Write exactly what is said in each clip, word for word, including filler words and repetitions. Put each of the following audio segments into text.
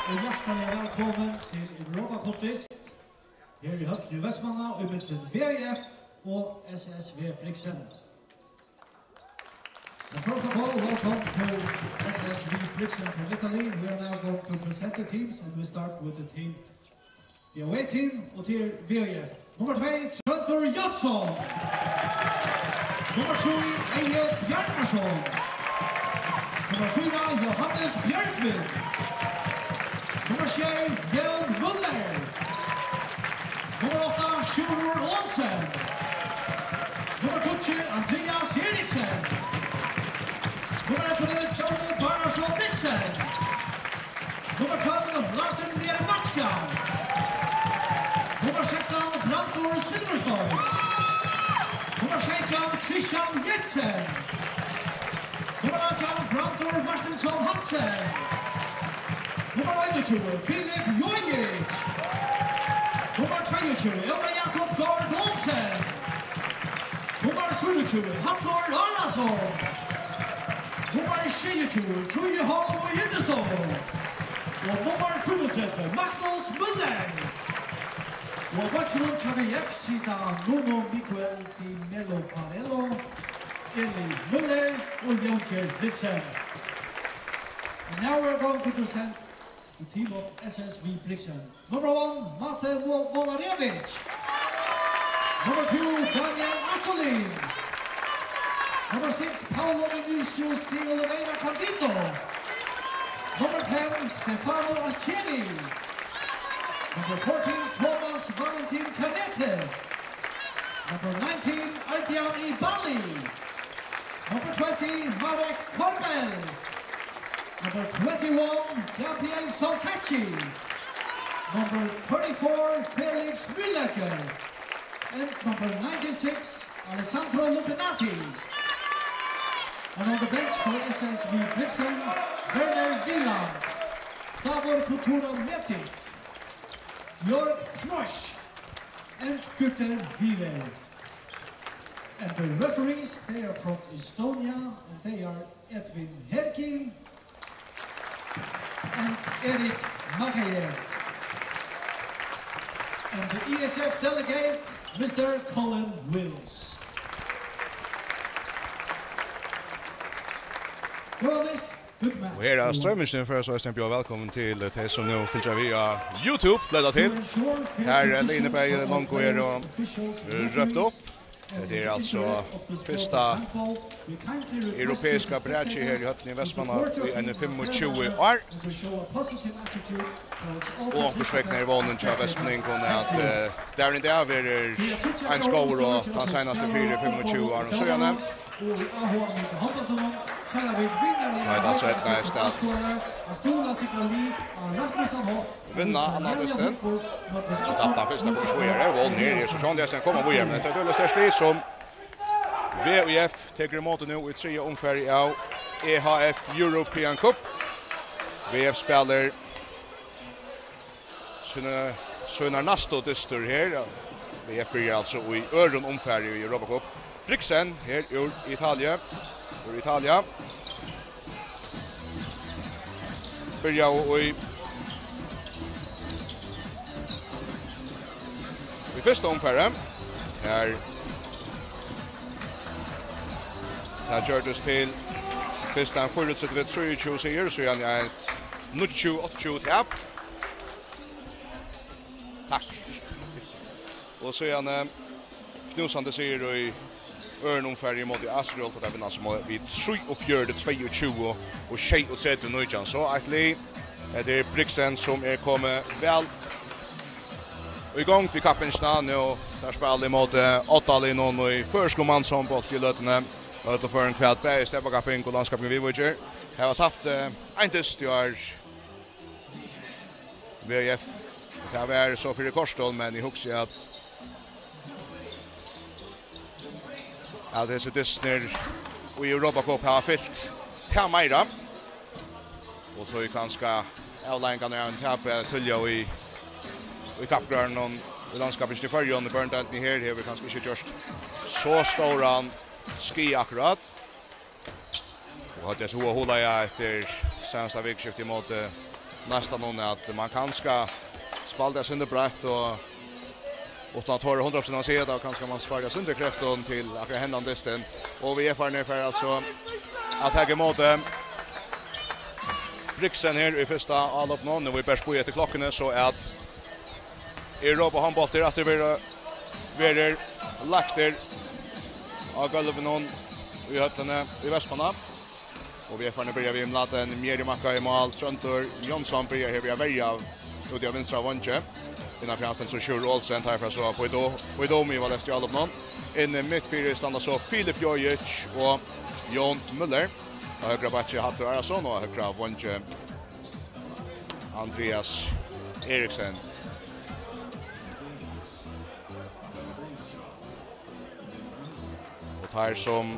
Hjartaliga vælkomin til Europa Cup dyst her í høllini í Vestmanna, í millum V I F og S S V Brixen. And first of all, welcome to S S V Brixen from Italy. We are now going to present the teams, and we start with the team, the away team, og tað er V I F. Nummar tvey, Tróndur Jónsson. Nummar trý, Egil Bjarnason. Nummar fýra, Jóhannes Bjørgvin. Nummar sjey, Jón Møller. Nummar átta, Sjúrður Olsen. Nummar tíggju, Andreas Eriksen. Nummar ellivu, Tjóli Bárðarson Nielsen. Nummar tólv, Martin Jeremacka. Nummar sekstan, Brandur Silverstein. Nummar seytjan, Christian Jensen. Nummar átjan, Brandur Martinsson Hansen. Nummar einogtjúgu, Filip Jojic. Nummar tveyogtjúgu, Óla Jakob Gaard Olsen. Nummar fýraogtjúgu, Hallur Ólason. Nummar sjeyogtjúgu, Fríði Holm og Yndisdóttir. Og nummar fimmogtretivu, Magnus Møller. Og á beinkinum hjá V F sita Nuno Miguel de Melo Farelo, Eli Møller og Jóngerð Nielsen. And now we're going to present the team of S S V Brixen. Number one, Mate Mo-, Molarevic. Number two, Daniel Assolin. Number six, Paulo Vinicius de Oliveira Candido. Number ten, Stefano Asceni. Number fourteen, Thomas Valentin Canete. Number nineteen, Ardian Ibali. Number twenty, Marek Korbel. Number twenty-one, Gabriel Soltacci. Number thirty-four, Felix Mühlacker. And number ninety-six, Alessandro Lupinati. And on the bench for S S V Brixen, Werner Wieland, Davor Kutura Metic, Jörg Knosch, and Güter Vive. And the referees, they are from Estonia, and they are Edvin Herkin and Erik Makayev. And the E H F delegate, Mister Colin Wills. Well, this good match. Og her er stroymingin, fyrst og fremst bjóða vælkomin til tey sum nú fylgja við á YouTube, blíva til. Her er liðini bæði long og eru røpt upp. Hetta er altso fyrsta europeiska brakið her í høllini í Vestmanna í eini fimmogtjúgu ár. Og onkursvegna er vónin hjá vestmanningum at, eh, dagurin í dag verður eins góður og tann seinasti fyri fimmogtjúgu árum síðani. Tá er tað altso eydnaðist at vinna annan dystin. So tapti hann fyrsta, kom ikki víðari, og vann her, er so sjálvandi at koma víðari, men tað er eitt øgiliga sterkt lið sum V I F tekur ímóti nú í triðja umfari av E H F European Cup. V I F spælir sína, sínar næstu dystir her. V I F byrjar altso í øðrum umfari í Europa Cup. Brixen her úr Italia. Úr Italia. Byrjaðu í, í fyrsta umfari. Her, tað gjørdist til fyrst ein fýraogtretivu trýogtjúgu sigur, síðan eitt níggju áttaogtjúgu tap. Takk. Og síðan, eh, knúsandi sigur í øðrum umfari ímóti Ástralíu, tá tey vinna sum við trýogfjøruti tveyogtjúgu og sjeyogtretivu nítjan. So eitt lið, hetta er Brixen, sum er komið væl í gongd við kappingina. Nú, tey spæla ímóti Oddaliðnum í føroyskum mannshondbólti í løtuni. Øllum førum hvat bæði stevnakapping og landskapping viðvíkir. Hava tapt, eh, ein dyst í ár. V I F. Tað var so fyri kortum, men eg hugsi at, at hesir dystirnir í Europa Cup hava fylt tað meira. Og tí kanska avleiðingarnar av einum tapi tíðliga í, í kappróðrinum í landskappingini í Føroyum, í børnedeildini her, hevur kanska ikki gjørt so stóran skaða akkurát. Og høvdu so hugleiðir eftir seinasta vikuskifti ímóti Næstan um at man kanska spældi eitt sindur breitt og uttan at tora hundrað prosent at siga tað, og kanska man spardi eitt sindur kreftum til akkurát hendan dystin. Og VF-arnir fara altso at taka ímóti Brygsen her í fyrsta álopinum. Nú er bert bíða eftir klokkuni, so at Europa Hondbóltur aftur verður, verður lagdur á gólvinum í høllini í Vestmanna. Og VF-arnir byrja við Mladen Mjerimakka í mál. Tróndur Jónsson byrjar her við at verja úti á vinstra vangi. Innanfyri hann stendur so Sjúrður Olsen, teir fara so upp í do-, upp í dóm í Valesti álopinum. Inn mitt fyri standa so Filip Jojic og Jón Møller. Á høgra bakki Hallur Arason og á høgra vangi Andrias Eriksen. Og teir sum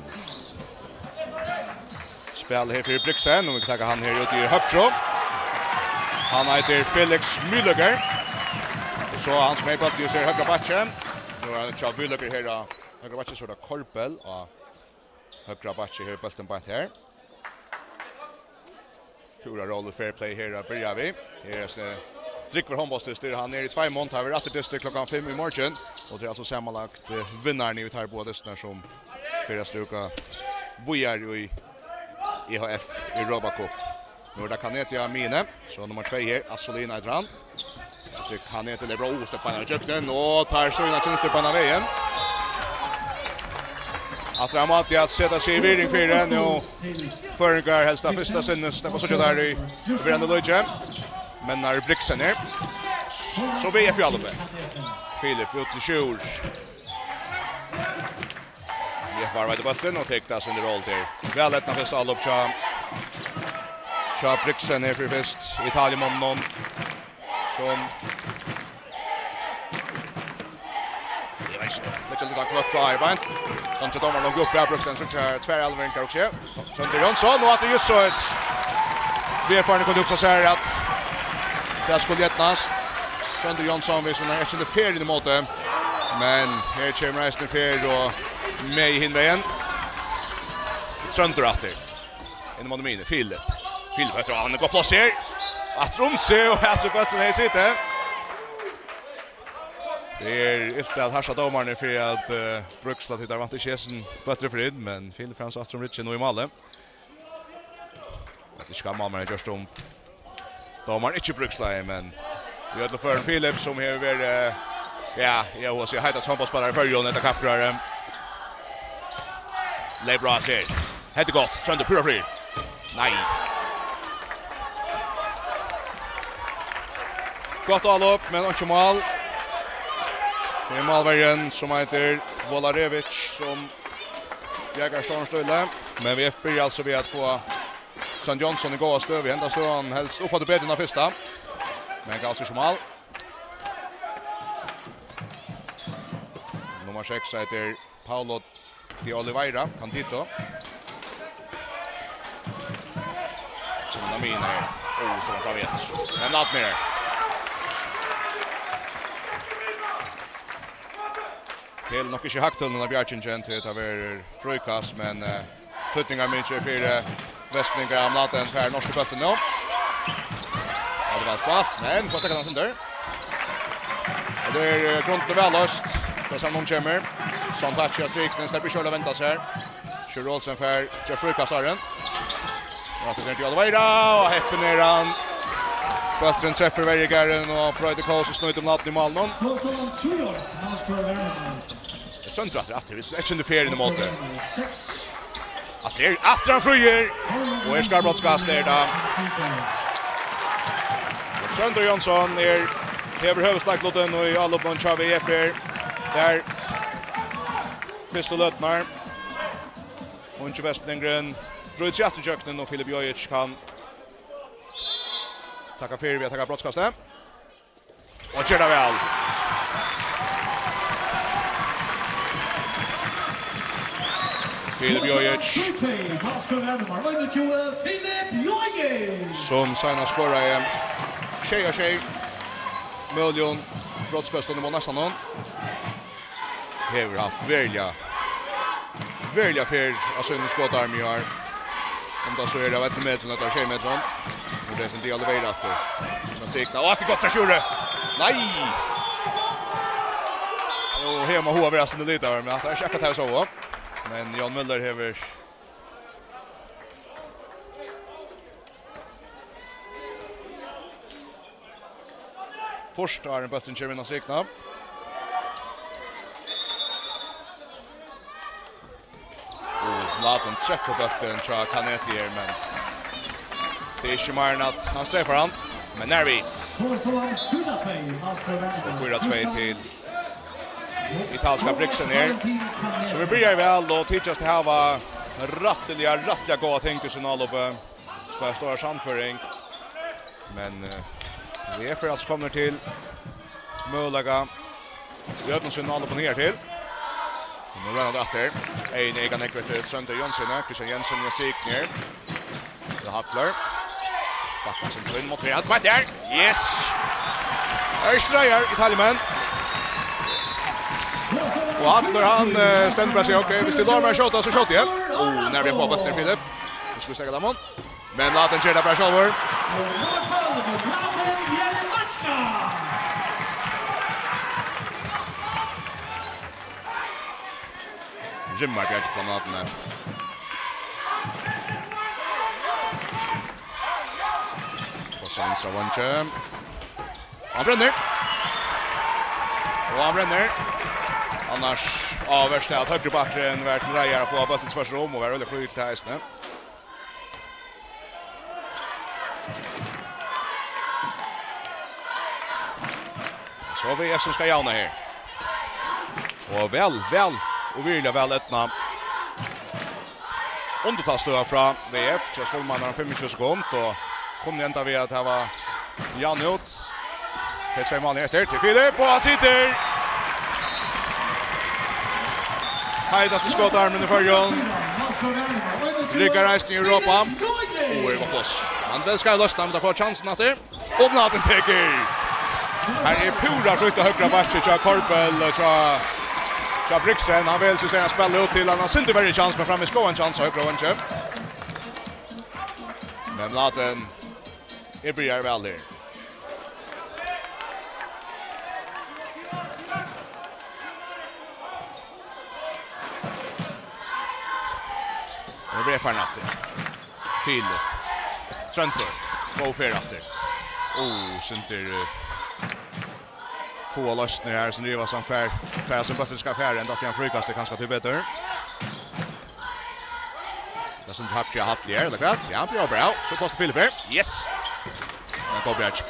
spæla her fyri Brygsen, og vit taka hann her út í høgru. Hann eitur Felix Myllyker. Og so hann sum er bóltin, just her høgra bakki. Nú er hann hjá Myllyker her á høgra bakki, so er tað Korbell á høgra bakki her, bóltin beint her. Púra róligt fair play her at byrja við. Her er, eh, Drúgvur hondbóltsdystur. Hann er í tveimum, tað verður aftur dystur klokkan fimm í morgin. Og tað er altso samanlagt, eh, vinnarin í teir báðar dystirnar sum fer at strúka víðari í E H F Europa Cup. Nú er tað Kanetia Mine, so nummar tvey her, Assolin eitur hann. Patrick Hanete leipur óstøtt beinan ígjøgnum, og teir sýna kynstur beinan vegin. Aftur á móti at seta seg í virðing fyri nú. Føroyingar helst av fyrsta sinni, sleppa so teir í verandi leiki. Men nær Brygsen her. So VF í álopið. Filip út til Sjúrð. Jeppar veit bóltin og tekur tað sum er rolt her. Væl eydnað fyrsta álop hjá, hjá Brygsen her fyri fyrst. Italiamonnum. Sum, eg veit ikki, leggja lítið kløkk á her beint. Hann hjá dómaranum longur uppi, har brúkti hann so tvær álvaringar og sé. Tróndur Jónsson, og aftur Jussoes. VF-arnir kundu hugsað sær at tað skuldi eydnast. Tróndur Jónsson, vit sum er ikki ferðin ímóti. Men her kemur eisini ferð og meg hin vegin. Tróndur aftur. Inn ímóti Mine, Filip. Filip, eftir hann er gott pláss her. Aftur um seg, og her ser bólturin her situr. Tað er ilt at harsa dómararnar fyri at, eh, Brygsen, tí teir vænta ikki hesin bóltur fyri, men Filip Frans aftur um ryggin og í málið. Veit ikki hvat málmaðurin hevur gjørt um dómarin ikki brúkslaði, men í øllum førum Filip, sum hevur verið, eh, ja, eg havi at siga, heitasti hondbóltsspælari í Føroyum, hetta kappróðrið. Leypur á seg. Hetta er gott. Tróndur púra frí. Nei. Gott álop, men einki mál. Tað er málverjin, sum eitur Volarevic, sum bjargar stórum stíli. Men VF byrja altso við at fáa Trónd Jónsson í góða støðu. Henda støðan helst upp á betri enn á fyrsta. Men gavst ikki mál. Nummar seks eitur Paulo de Oliveira, Candido. Sum er mín her. Ó, stóran fram við. Men alt meir. Vel nokk ikki hagtølini av bjargingini, tí tað verður fríkast, men, eh, týdningarmikið fyri, eh, vestmanningar, at Mladen fær norsku bóltin nú. Ja, tað var spælt, men fáa steðga hann sundur. Og tað er, eh, grundin væl løst. Tað sum nú kemur. Sum takk, ja, Signes, tað blir sjálvt at venda seg her. Sjur Olsen fær gjørt fríkast av honum. Og aftur til Oliveira, og heppin er hann. Bólturin treftir verjugarðin, og Broyte Kaas snýtur um Mladen í málinum. Tróndur aftur, aftur, vit skulu ikki undir ferðini ímóti. Aftur, aftur hann fríur, og er skarvbrotskast, er tað. Og Tróndur Jónsson er, hevur høvuðsleiklutin í álopinum hjá VF her. Tær fyrstu løturnar. Ungi vestmanningurin brýtur seg aftur ígjøgnum, og Filip Jojic kann taka fyri við at taka brotskastið. Og ger tað væl. Filip Jojic. Sum seinast skoraði sjey av sjey møguligum brotskøstum í mál næstan nú. Hevur havt veruliga, veruliga ferð av sínum skotarmi í ár. Um tað so er av ellivu metrum ella sjey metrum. Tað er sum Diallo Veira aftur. Men sikta, og aftur gott av Sjúrði. Nei! Og her má hon vera sinni lita, men tað er ikki akkurát tað eg sá. Men Jón Müller hevur fyrst áðrenn bólturin kemur inn á strikuna. Og Mladen trefur bóltin hjá Canetti her, men tað er ikki meir enn at hann streypar hann. Men Nervi. So fýra tvey til italska Brixen her. So vit byrja væl og tykjast at hava rættiliga, rættiliga góðar ting í sínum áloppi. Spæla stóra sannføring. Men, eh, vit eru altso komnir til møguleika í øllum sínum álopum her til. Og nú royna teir aftur. Ein eg kann ekka til Tróndur Jónsson, Kristian Jensen, Jens Signer. Til Hallur. Bakkar seg inn mot høgru. Kvart der. Yes! Her streiar Italiamenn. Og Hallur, hann, eh, stendur bara og sigur, ok, hvis de lovar meg å skjóta, så skjóter jeg. Oh, nær við at fáa bóltin, Filip. Nú skal vit steðga teimum. Men Mladen ger tað bara sjálvur. Rimmar Bjarki frá Mladen. Krossar vinstra veingi. Og hann brennir. Og hann brennir. Annars áverst at høgri bakkurin var til reiðar at fáa bóltin tvørtur um og var øgiliga fríur til tað eisini. So V F sum skal javna her. Og væl, væl og veruliga væl eydnað. Undirtalsstøða frá V F, hjá spælmanninum fimmogtjúgu sekund, og kunnu enda við at hava javnað út. Tað er tvey mál eftir, til Filip, og hann situr! Heitasti skotarin í Føroyum. Riggar eisini í Europa. Og er gott pláss. Hann skal loysna, men tað fær kjansin aftur. Og Mladen tekur. Her er púra frítt á høgra bakki hjá Korbel, hjá, hjá Brixen. Hann velur seg at spæla út til hann. Hann hevur verri kjans, men framvegis góðan kjans á høgra veingi. Men Mladen er byrjar væl her. Og V F farin aftur. Filip. Tróndur. Góð ferð aftur. Ó, sindur, eh, fáar loysnir her, sum rivast saman hvar, hvar sum bólturin skal fara. Enda aftur ein fríkast, tað er kanska tí betur. Tað er sindur hægri á Halli her, ella hvat? Ja, hann blívur bara av. So kostar Filip her. Yes! Men góð bjarging.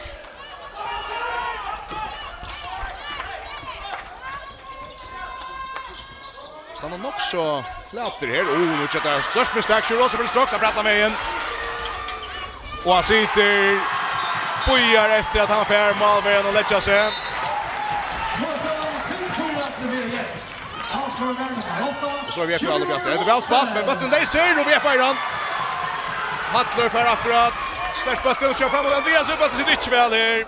Stendur nokk so flatur her. Ó, nú kemur tað størst mistak. Sjur Rosenfeldt straks, hann bratar vegin. Og hann situr, bíðar eftir at hann fær málverjan at leggja seg. Og so er V F allir uppi aftur. Hetta er væl spælt, men bólturin leysir, og V F fær hann. Hallur fær akkurát sleppt bóltin, og so fram mot Andreas, og bólturin situr ikki væl her.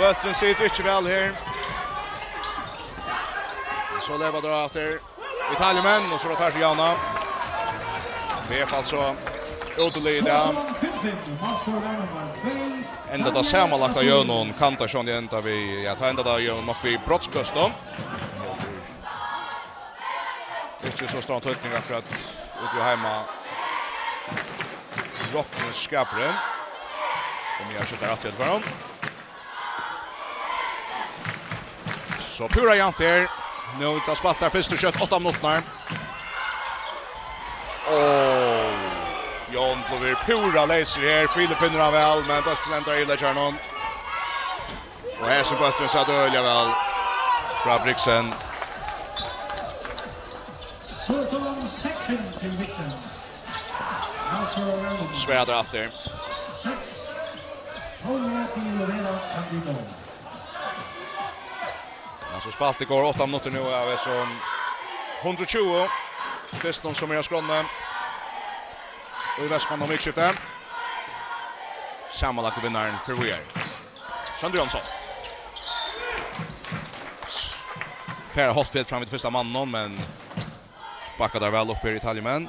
Bólturin situr ikki væl her. So leypa teir aftur. Italiamenn, og so er tað tvørtur til Jana. V F altso útiliðið í dag. Enda tað samanlagda jøvnum, kann tað sjálvandi enda við, ja, tað endar tað jøvnum nokk við brotskøstum. Ikki so stóran týdning akkurát úti í heima. Rokningsskapurin. Og vit hava sett rætt í hetta forhond. So púra javnt her. Nú er tað spælt her fyrstu skjótt átta minuttirnar. Og Jón blívur púra leysur her. Filip finnur hann væl, men bólturin endar í leggjaranum. Og hesin bólturin sat øgiliga væl frá Brixen. So er støðan seks fimm til Brixen. Sverra aftur. Seks. Tólv til Lorena Candido. Ja, so spælt í gjár átta minuttir nú av hesum hundrað og tjúgu dystunum sum er á skránni. Og í Vestmanna um vikuskiftið. Samanlagdi vinnarin fer víðari. Tróndur Jónsson. Fær hálvt fet fram við fyrsta manninum, men bakkar teir væl upp her, Italiamenn.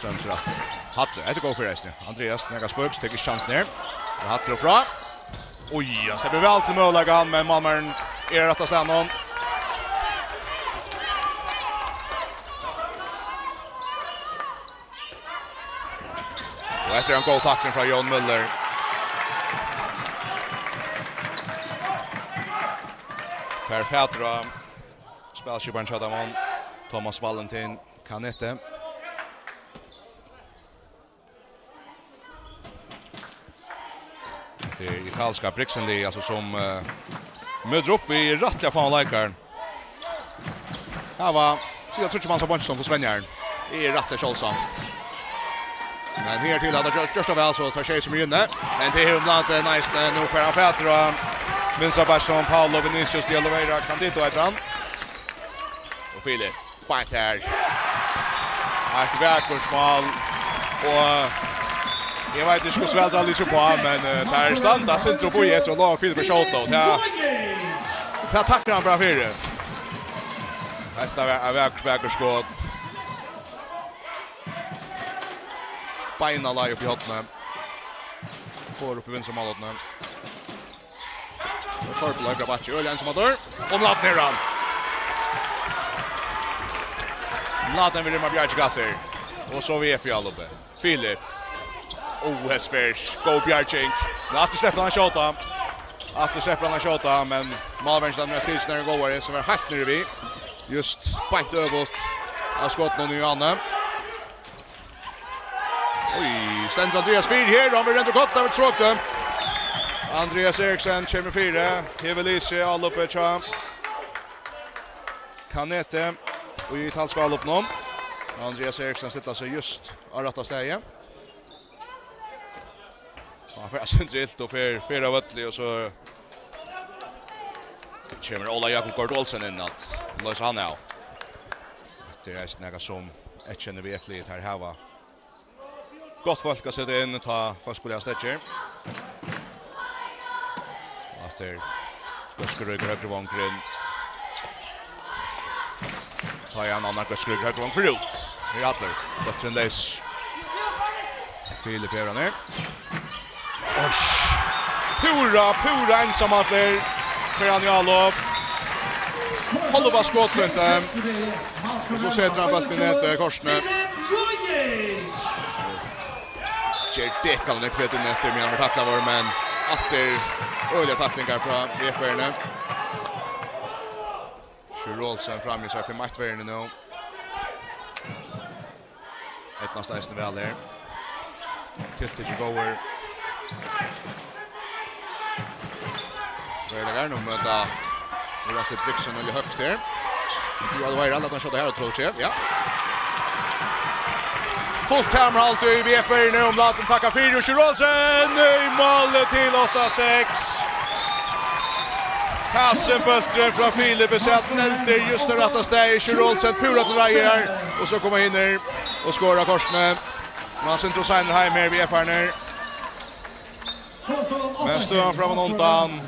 Sentrat. Hallur, hetta er góð fyri eisini. Andreas, nakað spøks, tekur ikki kjansin her. Og Hallur frá. Oj, hann sleppur væl til møguleikan, men málmaðurin er á rætta staðnum. Og hetta er ein góð takling frá Jón Møller. Fær fatur á spælskiparan hjá teimum, Thomas Valentin Canete. Tað er italska Brixenlið, altso, sum, eh, møtir upp við rættiliga fáar leikarar. Her var, siga, tríggir manns á beinkinum til Svenjar. Tað er rættiliga sjáldsamt. Men her til hava teir gjørt, gjørt tað væl, so tað er sjey sum eru inni. Men tað hevur Mladen eisini. Nú fær hann fatur á vinstra bakkinum, Paulo Vinicius de Oliveira Candido eitur hann. Og Filip. Beint her. Eitt vakurt mál. Og eg veit ikki hvussu væl tað lýsir upp á, men, eh, tað er standa sindur upp í, so lovar Filip at skjóta, og tað, tað takkar hann bara fyri. Hetta var eitt vakurt, vakurt skot. Beina leið upp í hornið. Fór upp í vinstra málhornið. Og Torp leikar bakki, øgiliga einsamallur. Og Mladen er hann. Mladen við Rima Bjarki aftur. Og so við F I uppi. Filip. Ó, Hesper. Góð bjarging. Men aftur sleppur hann at skjóta. Aftur sleppur hann at skjóta, men málverjingin er stikkin er góðari, sum er heilt niðri við. Just beint øvut av skotinum í Johanne. Oj, stendur Andreas Spyr her, hann vil renta kott, hann vil tråkte. Andreas Eriksen kemur fyri, hevur lisið álopið hjá Canete og í italska álopinum. Andreas Eriksen stillar seg just á rætta staði. Hann fer seg ilt og fer, fer av vølli, og so kemur Óla Jakob Gaard Olsen inn at loysa hann av. Hetta er eisini nakað sum eyðkennir við F-liðið, teir hava gott fólk at seta inn, tá fólk skulu hava steðgir. Og aftur, Góðskur rýkur høgri vongurin. Tá er ein annar Góðskur rýkur høgri vong fyri út. Her er allur. Bólturin leys. Filip hevur hann her. Oj. Púra, púra einsamallur. Fer hann í álop. Hálva skotfintu. Og so setir hann bóltin í netið, kortini. Ger dekan hvat inn eftir, men hann vil takla vár, men aftur øgiliga taklingar frá V F-verjuni. Sjur Olsen fram í sær fimm eitt-verjuni nú. Eydnast eisini væl her. Tiltikið góður. Veruliga er nú møta. Nú er aftur Brixen veldig høgt her. Nú er det Veira, lat hann skjóta her, trur eg. Ja. Fult tamarhald í V F-verjuni, og Mladen takkar fyri, og Sjur Olsen í málið til átta seks. Hasin bólturin frá Filipi sat negldur just á rætta staði. Sjur Olsen púra til reiðar, og so koma hinir og skora kortini. Men hann sindri seinur heim her, V F-arnir. Men støðan framman undan.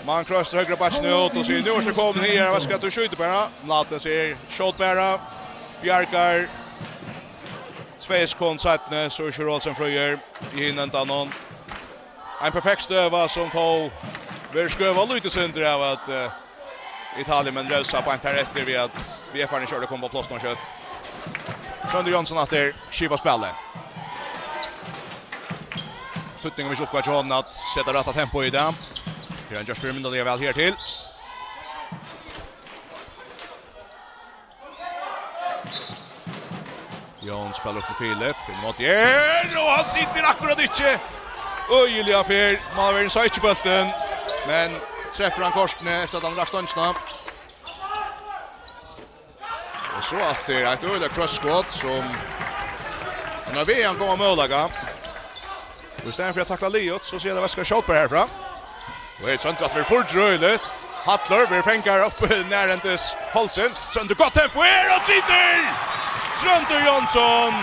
Mann krossar høgra bakkin út og sigur: "Nú ert tú komin her, hvat skal tú skjóta bara?" Mladen sigur: "Skjót bara." Bjargar. Tvey sekund seinni, so er Sjur Olsen fríur í hinum endanum. Ein perfekt støða, sum tó verður skøvað lítið sindur av at, eh, Italien, men revsa beint her eftir við at V F-arnir ikki orka koma upp á pláss nóg skjótt. Tróndur Jónsson aftur, skipar spælið. Týdning um ikki uppgáva hjá honum at seta rætta tempo í tað. Her er hann gjørt fyrimyndaliga væl her til. Jón spælir upp til Filip. Inn móti her, og hann situr akkurát ikki. Øgiliga fer. Málverjin sá ikki bóltin, men trefur hann kortini eftir at hann rakst stongina. Og so aftur eitt øgiliga krøsskot sum hann er við at koma møguleika. Og í staðin fyri at takla liðugt, so sigur hann: "Hvat skal skjóta bara herfrá?" Og her er Tróndur aftur, verður for drøgiligt. Hallur verður fangaður uppi nærhendis hálsin. Tróndur, gott tempo her, og situr! Tróndur Jónsson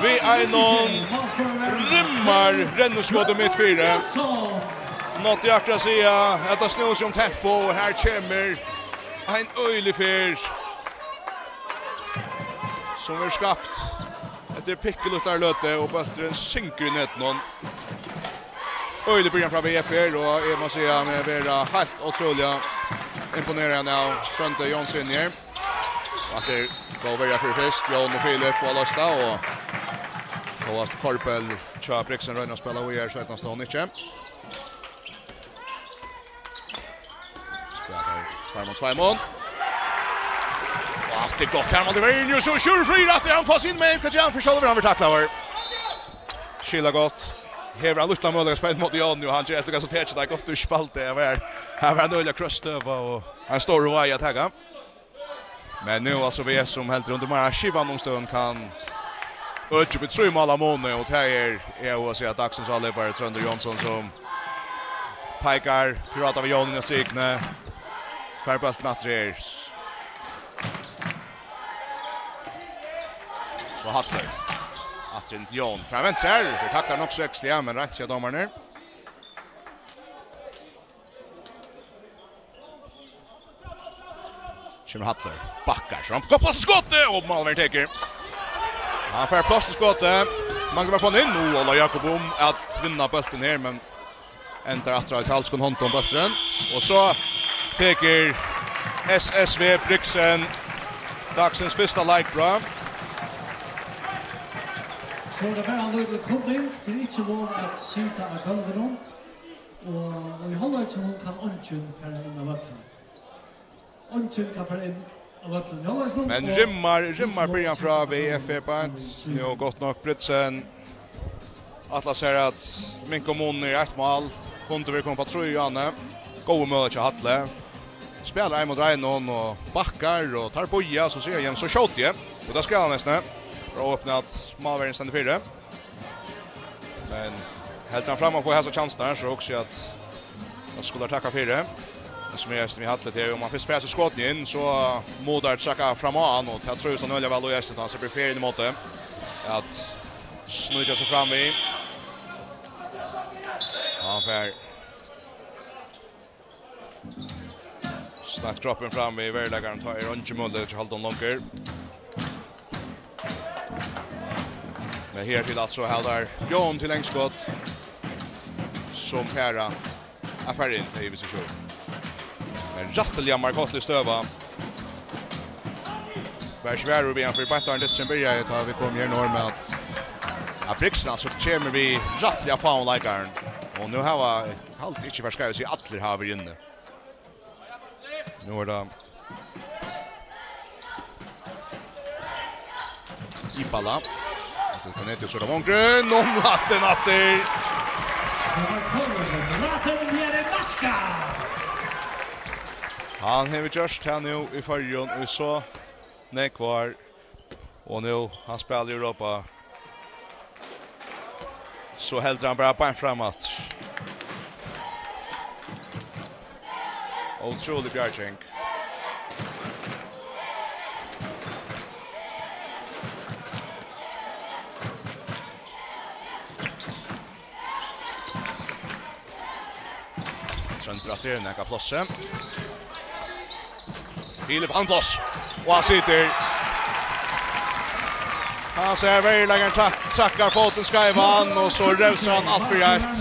við einum rimmar renniskoti mitt fyri. Nátti akkurát siga at tað snúði seg um tempo, og her kemur ein øgilig ferð. sum verður skapt eftir pikkulítlar løtu, og bólturin syngur í netinum. Øgilig byrjan frá V F her, og eg má siga meg vera heilt ótrúliga imponerað av Tróndi Jónssyni her. Og at tað er góð verja fyri fyrst, Jón og Filip og Alasta, og hóast Korbel hjá Brixen roynir at spæla víðari, so eydnast tað honum ikki. Spælir tveir mot tveir. Og alt er gott her, man, det var Inius og Sjur Freyr etter han på sin, men hvat gjør han for skjoldet, han blir taklet over. Skilja gott. Her var han lukta mulig å spille mot Jan, og han gjør etter så tæt, det er godt du spalte, jeg var, her var en øyelig krøstøva, og han står og veier til. Men nú, altso, V F sum heldur undir meira skipan umstøðum, kann økja upp í trý mál av muni, og tað er, er at siga, dagsins álopari Tróndur Jónsson, sum peikar, píratar við Jón inn á strikuna, fær bóltin aftur her. So Hallur. Aftur inn til Jón. Fram venstre her. Taklar nokk so ekstra, men reint siga dómarin her. Kemur Hallur, bakkar, so hann fær pláss til skotið, og málverjin tekur. Hann fær pláss til skotið. Manglar bara at fáa hann inn. Nú, Óla Jakob um at vinna bóltin her, men endar aftur á italienskum hondum bólturin. Og so tekur S S V Brixen dagsins fyrsta leikbrot. So er tað bara ein lítil kunning. Tað er ikki lov at sita á gólvinum. Og, og í hálvleikinum kann eingin fara inn á vøllin. Eingin kann fara inn á vøllin í hálvleikinum. Men og rimmar, rimmar byrjan frá V F her beint. Nú gott nokk Brixen ætlar sær at minka munin í eitt mál. Kundi verið komið upp á trý, Janne. Góður møguleiki hjá Halli. Spælir ein mot ein og bakkar, og teir bíða, so sigur Jens, so skjóti eg. Og tað skal hann nesten. Bra opnað at málverjin stendur fyri. Men heldur hann fram at fáa hasa kjansina her, so hugsi eg at hann skulu takka fyri. Men sum eg eisini viðhaldi, tað er, um hann fyrst fær seg skotið inn, so mugu teir trakka fram á hann, og tað trívist hann øgiliga væl í eisini, tá hann sleppur ferð inn ímóti at sníkja seg fram við. Og hann fær snart kroppin fram við veruleikan, tá er eingin møguleiki at halda honum longur. Men her til alt so hava teir Jón til langskot, sum fara at fara inn, tað er við seg sjálv. Men rættiliga markotlig støða. Var svært við hann fyri beint áðrenn dysturin byrjaði, tá vit komu her nú, men at, at Brixen, altso, kemur við rættiliga fáum leikarum. Og nú hava, haldi eg ikki, fara skeivt, so allir hava verið inni. Nú er tað Ibala. Til Canete, so er tað Wongren. Omlagt inn aftur. Hann hevur gjørt tað nú í Føroyum í so nógv ár. Og nú, hann spælir í Europa. So heldur hann bara beint fram aftur. Ótrúlig bjarging. Tróndur aftur, nakað pláss. Filip, hann pláss. Og hann situr. Hann sær veruleikan, trak-, trakkar fótin skeivan, og so revsar hann alt fyri eitt.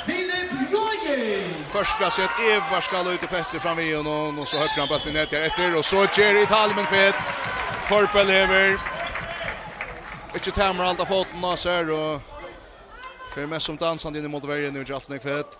Filip Logi. Først skal sett Eva skal ut í petti fram við honum, og so høgrar hann bóltin í netið her eftir, og so ger Italien fet. Korbel hevur ikki tamar at halda fótin á sær, og fer mest sum dansandi inn ímóti verjuni, og ger alt nógv fet.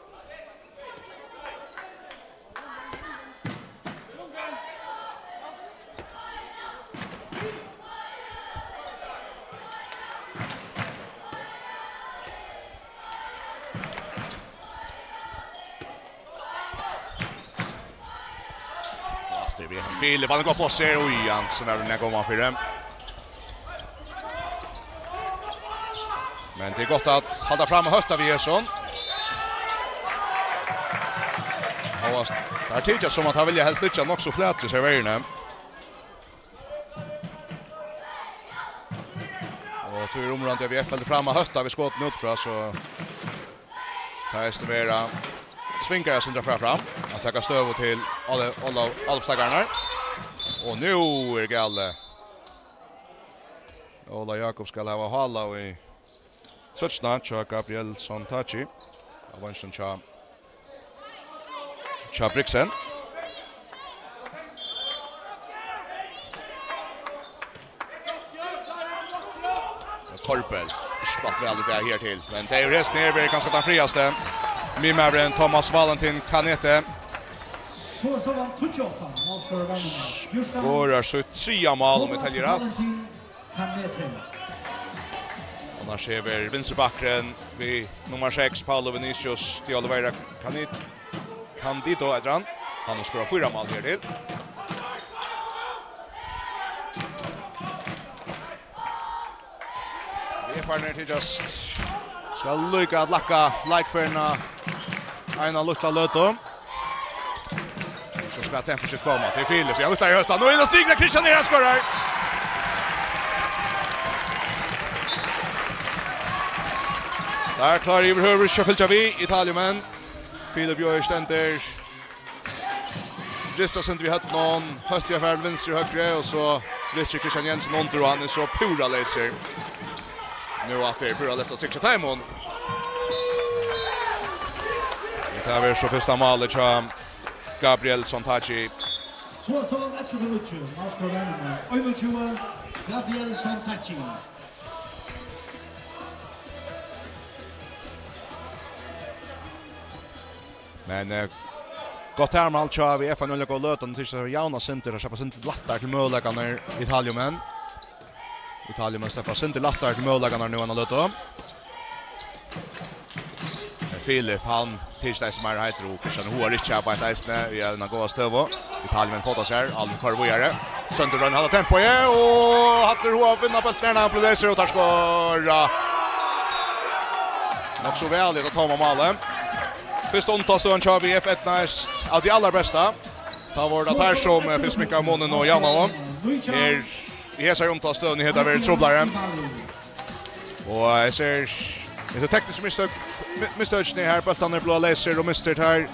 Aftur við hann. Filip, hann er gott pláss her. Oj, Jansen er vel nær koma fyri. Men tað er gott at halda fram og hótta við hesum. Og tað tykist sum at hann vilja helst liggja nokk so flatur í serveringini. Og tí er umráðandi at V F heldur fram at hótta við skotum útfrá, so tað er eisini verið svingar at sindra fram, at taka støðu til Óla-, Óla-, álopsleikararnar. Og nú er galið. Óla Jákup skal hava hála í trøttina hjá Gabriel Sontachi. Á venstan hjá, hjá Brixen. Korbel, ikki spælt væl í dag her til. Men tað er jo resten her, verður kanska tann frægasti. Miðmaðurin Thomas Valentin Kanete. So er støðan tíggju átta. Skorar sítt triðja mál, um eg telji rætt. Kanete. Annars hevur vinstri bakkurin við nummar seks, Paulo Vinicius de Oliveira Canit-, Candido, eitur hann. Hann hevur skorað fýra mál her til. Vefarnir tykjast skal líka at lækka leikferðina eina lítla løtu. So skal temposkift koma til Filip. Ja, luktar í høstan. Og inn og stikla Christian her, hann skorar. Der klárar yvirhøvur ikki at fylgja við, Italiumenn. Filip Jojic stendur. Ristar seg við høvdinum, høvdið er farið vinstru og høgru, og so rykkir Christian Jensen undir, og hann er so púra leysur. Nú aftur púra leyst at sikra teimum. Og tað verður so fyrsta málið hjá Gabriel Sontachi. So er støðan ellivu níggju, málskorari nummar einogtjúgu, Gabriel Sontachi. Men, eh, gott hermál hjá V F, ein øgiliga góð løta, nú tykist at vera javna sindur, at sleppa sindur lættari til møguleikarnar, Italiumenn. Italiumenn sleppa sindur lættari til møguleikarnar nú enn á løtu. Men Filip, hann tykist eisini meira heitur, og Christian Hoa Rikki har beint eisini, í eina góða støðu. Italiumenn fáa sær, Alvin koyrir víðari. Tróndur roynir at halda tempoið, og Hallur Hoa vinnur bóltin, hann blívur leysur, og teir skora. Nokk so væl í hetta tóma málið. Fyrsta undanstøðan hjá V F eydnaðist av tí allarbesta. Tá vóru tað teir, sum, eh, fekk sminkað munin og javnaðu. Her, í hesari undanstøðuni, hetta verður truplari. Og eg sær, eg sær teknisk mistøk, mi-, mistøkini her, bóltarnir blíva leysir og mistir her.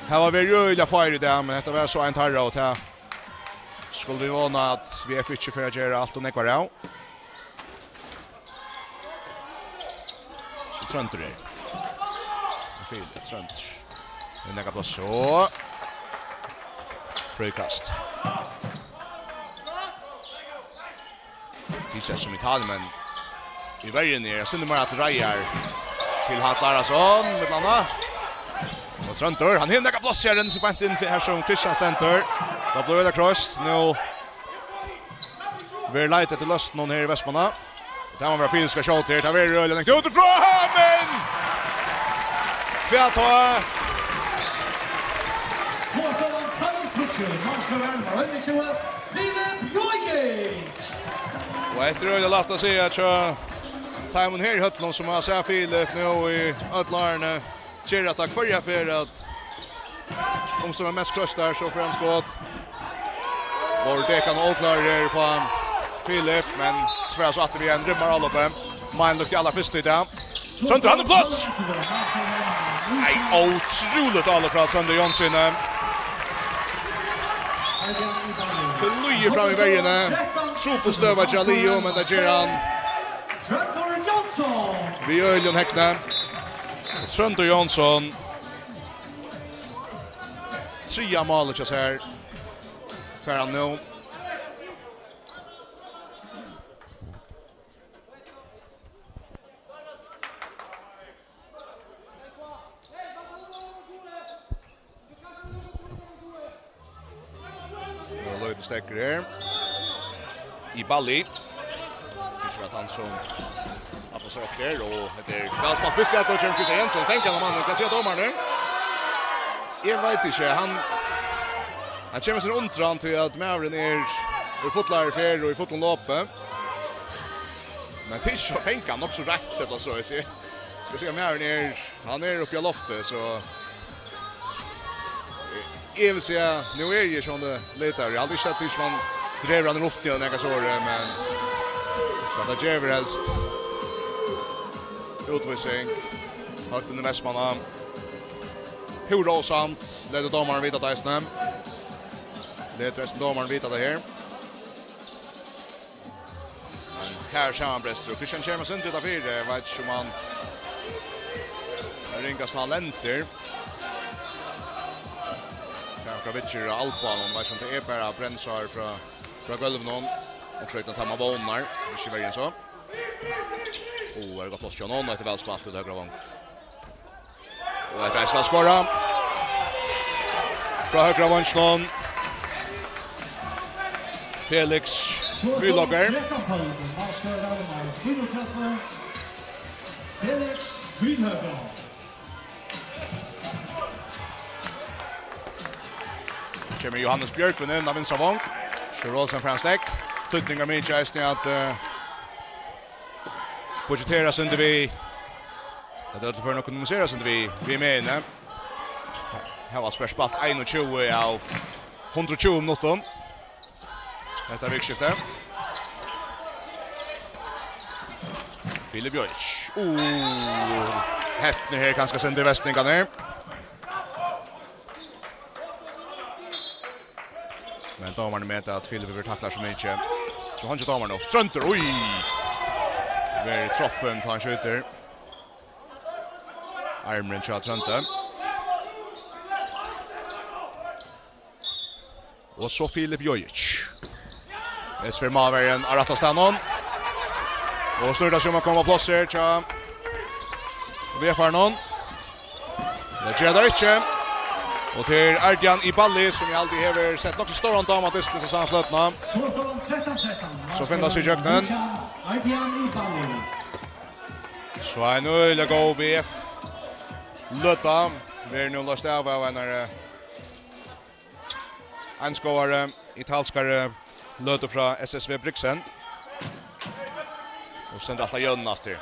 Her var verið øgiliga fáir í dag, men hetta var so ein teirra, og tað skulu vit vóna at V F ikki fer at gera alt ov nógvar av. So Tróndur her. Filip Tróndur. Í nakað pláss, so. Fríkast. Tykist sum Italiumenn í verjuni eru eitt sindur meira til reiðar til Hallur Arason, millum annað. Og Tróndur, hann hevur nakað pláss her, renn seg beint inn fyri her sum Christian stendur. Tað blívur øgiliga kroysst. Nú verður leitað eftir løstunum her í Vestmanna. Tað má vera Filip skal skjóta her. Tað verður øgiliga langt út frá, men hvat tá? So er støðan tólv tíggju, málskorari nummar einogtjúgu, Filip Jojic. Og hetta er øgiliga lætt at siga hjá teimum her í høllunum, sum hava sæð Filip nú í øll árini. Ger hetta hvørja ferð, at um sum er mest kroystar, so fer hann skot. Vóru dekan óklárir her uppá Filip, men svarar so aftur við ein rimmar álopið. Main lukti allarfyrst í dag. Tróndur, hann er pláss! Nei, ótrúligt álop frá Tróndi Jónssyni. Flýgur fram í verjuni. Trupul støða hjá Leo, men tað ger hann við øgiligum hegni. Og Tróndur Jónsson. Triðja málið hjá sær. Fær hann nú. Nú er Løgin sterkur her. Í Bali. Ikki væl hann sum ætlar sær okkurt her, og hetta er væl spælt. Fyrst í aðgongd kemur Christian Jensen, fanga hann, mannen. Hvat sigur dómarin? Eg veit ikki, hann, hann kemur sær undan til at maðurin er í fullari ferð og í fullum lopi. Men tað er ikki so, fanga hann nokk so rætt, ella so, eg sigi. Skal siga, maðurin er, hann er uppi á lofti, so eg, eg vil siga, nú er eg sjálvandi litar. Eg haldi ikki, at tað er ikki, man dregur hann í luftina ella nakað so, men so tað gevur helst útvísing. Høgt inn í Vestmanna. Púra ósamt, letur dómarin vita tað eisini. Letur eisini dómarin vita tað her. Men Her samanbrestur, og Christian kemur seg út av fire, eg veit ikki um hann ringast hann lendir. Tað er okkurt viðgerð á albanum, veit ikki um tað er bara brennsár frá, frá gólvinum. Og skjóta tá man vónar, ikki verri enn so. Og er gott pláss hjá honum, og hetta er væl spælt út høgra vong. Og hetta er væl skorað. Frá høgra vonginum. Felix Myhlokker. Felix Myhlokker. Kemur Johannes Bjørgvin inn á vinstra vong. Sjur Olsen fær hann stekk. Týdningarmikið eisini at, eh, budgetera seg við. At øll fara at økonomisera seg við, við meðini. Hava spælt einogtjúgu av hundrað og tjúgu minuttum. Hetta vikuskiftið. Filip Jojic. Uh, hepnir her kanska senda vestningarnar. Men dómarin metir at Filip verður taklaður so mikið. So hann ikki dómarin upp. Tróndur, oj! Verður troppin, tá hann skjýtur. Armurin hjá Tróndi. Og so Filip Jojic. Hetta er maðurin á rætta staðnum. Og snýr tað seg um at koma á pláss her hjá V F-arunum. Tað ger tað ikki. Og til Ardian Ibali, sum eg altíð hevur sett nokk so stóran dám á dystin, so hann sløtna. So finn tað seg í gjøgnum. Ardian Ibali. So ein øgiliga góð V F-løta. Verður nú loyst av av einari, eh, einskóari, italskari løtu frá S S V Brygsen. Og sendir alt á jøvnina aftur.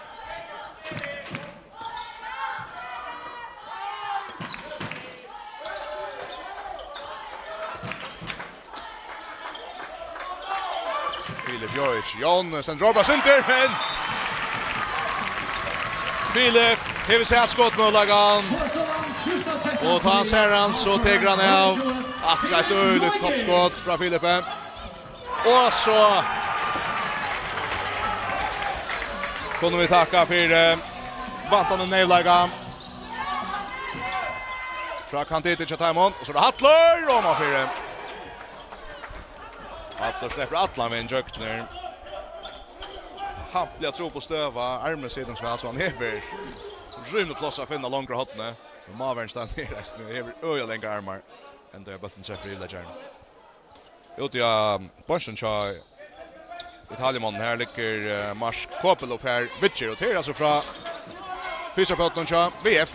Filip Jojic, Jón, sendir upp á sindur, men Filip hevur sæð skotmøguleikan. Og tá hann sær hann, so tekur hann av. Aftur eitt øgiligt toppskot frá Filipi. Og so kunnu vit takka fyri, eh, vantandi neyvleika frá Kanditi hjá teimum. Og so er tað Hallur omanfyri. Hallur sleppur allan vegin gjøgnir. Hampiliga trupul støða, armurin situr so væl, so hann hevur rímiligt pláss at finna longra hornið. Men maðurin stendur her eisini, hevur øgiliga langar armar. Enda er bólturin treftur yvirliggjara. Úti á beinkinum hjá Italiamanninum, her liggur, eh, Mark Koppel og Per Witcher, og tað er altso frá fysioterapeutini hjá V F.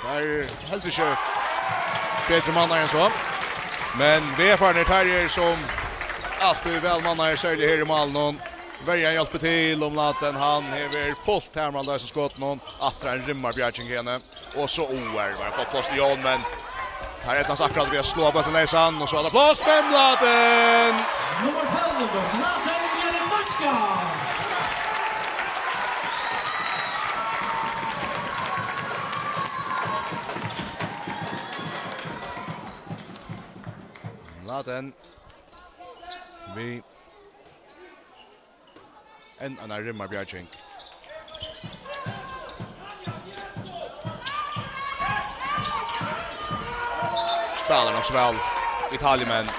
Tað er heldur ikki betri mannar enn so. Men V F-arnir, teir eru sum altíð væl mannaðir, serliga her í málinum. Verjan hjálpir til, Umlaten, hann hevur fult hamrandi á hesum skotunum. Aftur ein rimmarbjarging henni. Og so O R, var gott pláss til Jón, men her eydnaðist akkurát við at sláa bóltin leysan, og so er tað pláss, men Mladen! Nummar tólv, Mladen Jeremička. Mladen við enn ein rimmarbjarging. Spælir nokk so væl, Italiamenn.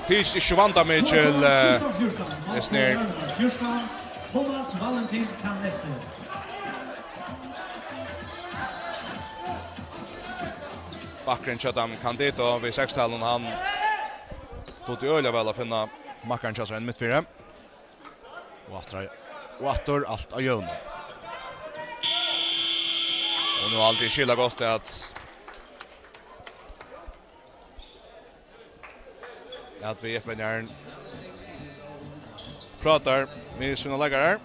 Tykist ikki vandamikil, eh, hesin her. Thomas Valentin Canete. Bakgrunn hjá Dan Candido við sekstalum, hann dugdi øgiliga væl at finna makkaran hjá sær inn mitt fyri. Og aftur, og aftur alt á jøvnum. Og nú er altíð skilagott at, at V F-venjarin prátar við sínar leikarar.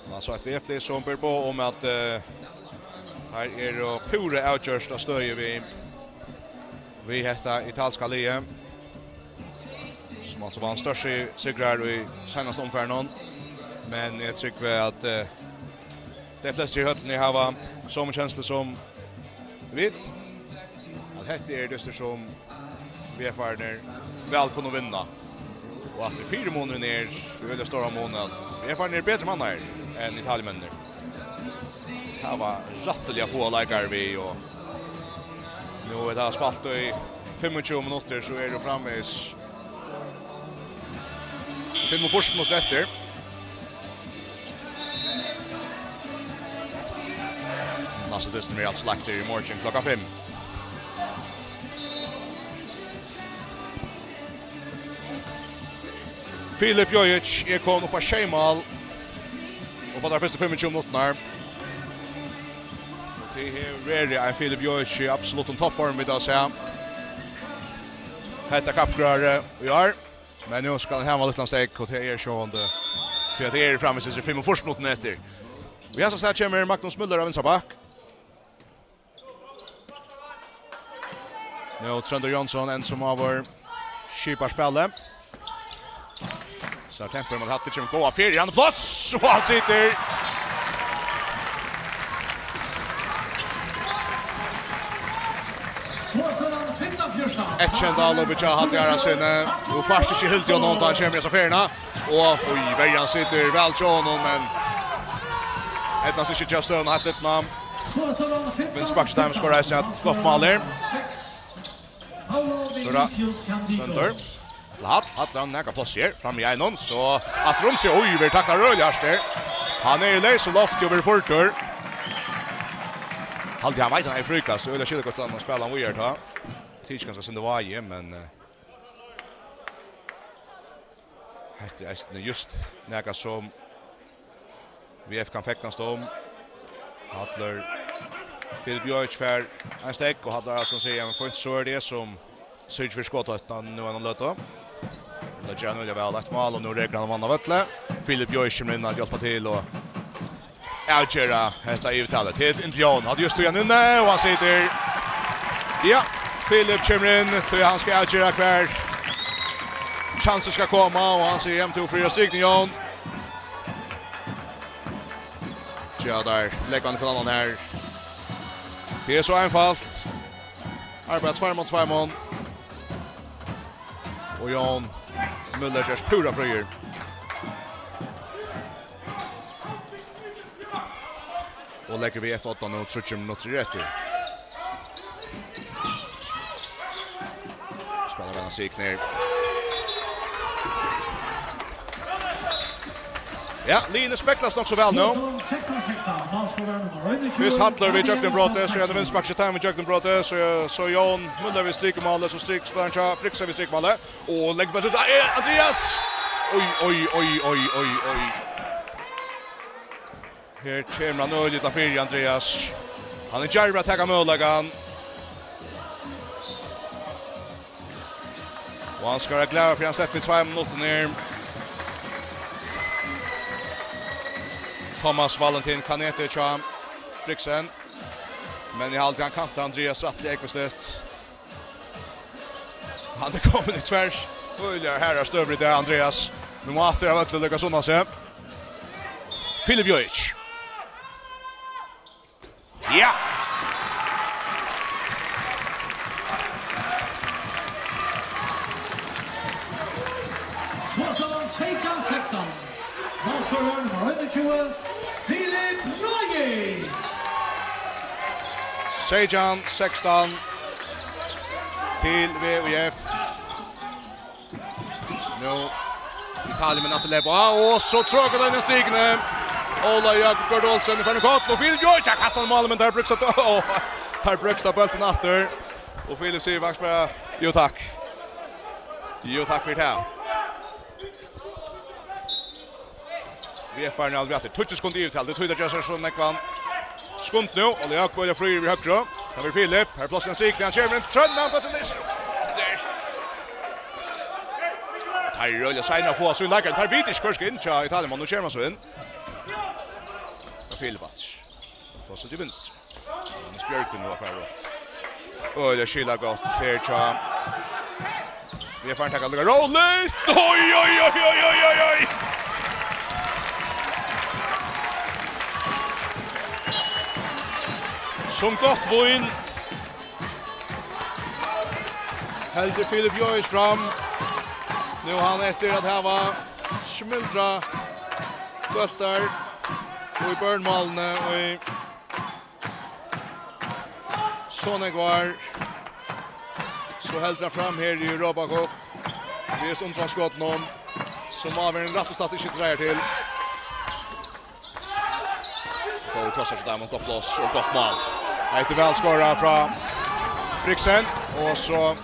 Og altso eitt V F-lið sum ber boð um at, eh, her er púra avgjørt á støði við, við hetta italska liðið, sum altso vann størst sigrar í seinasta umfarinum. Men eg trúgvi at, eh, tey flestu í høllini hava somu kenslu sum vit, at hetta er dystur sum V F-arnir væl kunnu vinna. Og at fyrimunurin er, í øgiliga stóran mun, at VF-arnir eru betri mannaðir enn Italiumennir. Hava rættiliga fáar leikarar við, og nú er tað spælt í fimmogtjúgu minuttir, so eru framvegis fimmogfýrs minuttir eftir. Næsti dystur er altso lagdur í morgin klokkan fimm. Filip Jojic er komin upp á sjey mál upp á teir fyrstu fimmogtjúgu minuttirnar. Og tað hevur verið ein Filip Jojic í absoluttum toppformi, vit hava sæð hetta kappróðrið í ár. Men nú skal hann hava ein lítlan steðg, og tað er sjálvandi, tí at tað er framvegis fimmogfýrs minuttir eftir. Og í hesum stað kemur Magnus Müller á vinstra back. Nú Tróndur Jónsson, enn sum áður, skipar spælið. So kempar man, Hallur kemur góða fyri, hann er pláss, og hann situr. Eitt kjent álop hjá Halli Haraldsen. Tú fært ikki hilt í honum, tá hann kemur í hesa ferðina. Og í verjan situr væl hjá honum, men eydnast ikki at gera støðuna heilt lidna. Vinstra back hjá teimum skorar eisini eitt gott mál her. Sura, Tróndur. Til Hall, Hall, hann nakað pláss her, fram í einum, so aftur um seg, oj, verður taklað øgiliga hart her. Hann er í leysum lofti og verður furtur. Haldi hann veit hann er fríkast, øgiliga skilur gott hann spælir hann víðari tá. Tað er ikki kanska sindur vági, men, eh, hetta er eisini júst nakað sum VF kann fegnast um. Hallur, Filip Jojic fær ein steðg, og Hallur Haraldsson sigur, men fínt, so er tað sum syrgir fyri skothættina nú eina løtu. Tað ger hann øgiliga væl, eitt mál, og nú rekur hann mann á vølli. Filip Jojic kemur inn at hjálpa til og avgera hetta yvirtalið. Til inn til Jón, hann hevur júst stigið inn, og hann situr. Ja, Filip kemur inn, tí hann skal avgera hvar kjansur skal koma, og hann sigur, jamen, tú fýra stig, Jón. Tja, teir leggja hann upp á annan her. Tað er so einfalt. Arbeiða tveir móti tveimum. Og Jón Müller gerst púra fríur. Og leggur VF á oddan nú, tríggjar minuttir eru eftir. Spælir væl hann seg niður. Ja, liðini speglast nokk so væl nú. Fyrst Hallur við gjøgnumbroti, so er tað vinstri back hjá teimum við gjøgnumbroti, so, so Jón Müller við strikmálið, so strik, spælir hann hjá Brixen við strikmálið. Og leggur bóltin út, eh, Andreas! Oj, oj, oj, oj, oj, oj. Her kemur hann øgiliga illa fyri, Andreas. Hann er djarvur at taka møguleikan. Og hann skal vera glaður fyri hann sleppur við tveimum minuttum her. Thomas Valentin Kanete hjá Brixen. Men eg haldi, hann kantar Andreas rættiliga ógvusligt. Hann er komin í tvær øgiliga harðar støður í dag, Andreas. Men má aftur av øllum lukkast undan seg. Filip Jojic. Ja! So er staðan seytjan sekstan. Málskorarin, nummar einogtjúgu, Filip Jojic. Seytjan sekstan til V U F. Nú Italiumenn aftur leypa á, og so trókar teir inn stigini. Óla Jákup Bjørn Olsen er farin í kortini, og Filip Jojic kastar hann í málið, men teir brúksa, teir brúksa bóltin aftur. Og Filip sigur faktiskt bara, "Jú, takk. Jú, takk fyri tað." Vit eru farin av aftur. Tíggju sekund yvirtal. Tað er tíð at gera seg so nógvan skundi nú. Óli Jákup er fríur við høgru. Tað verður Filip. Her er pláss til ein stig. Hann kemur inn. Trøndan, Bjørn Leysir. Aftur. Teir eru øgiliga seinir at fáa sín leikara. Teir vita ikki, hvør skal inn hjá Italiumanni. Nú kemur hann so inn. Filip aftur. Pláss til vinstru. Johannes Bjørgvin nú at fara upp. Øgiliga skilagott her hjá. Vit eru farin at taka líka róligt. Oj, oj, oj. Sum gott vín. Heldur Filip Jojic fram. Nú hann eftir at hava smultrað bóltar í børnmálini í so nógv ár, so heldur hann fram her í Europa Cup. Við hesum undanskotunum, sum avgerðin rætt og slætt ikki dreiar til. Góður krossur hjá teimum, gott pláss og gott mál. Hetta er væl skorað frá Brixen, og so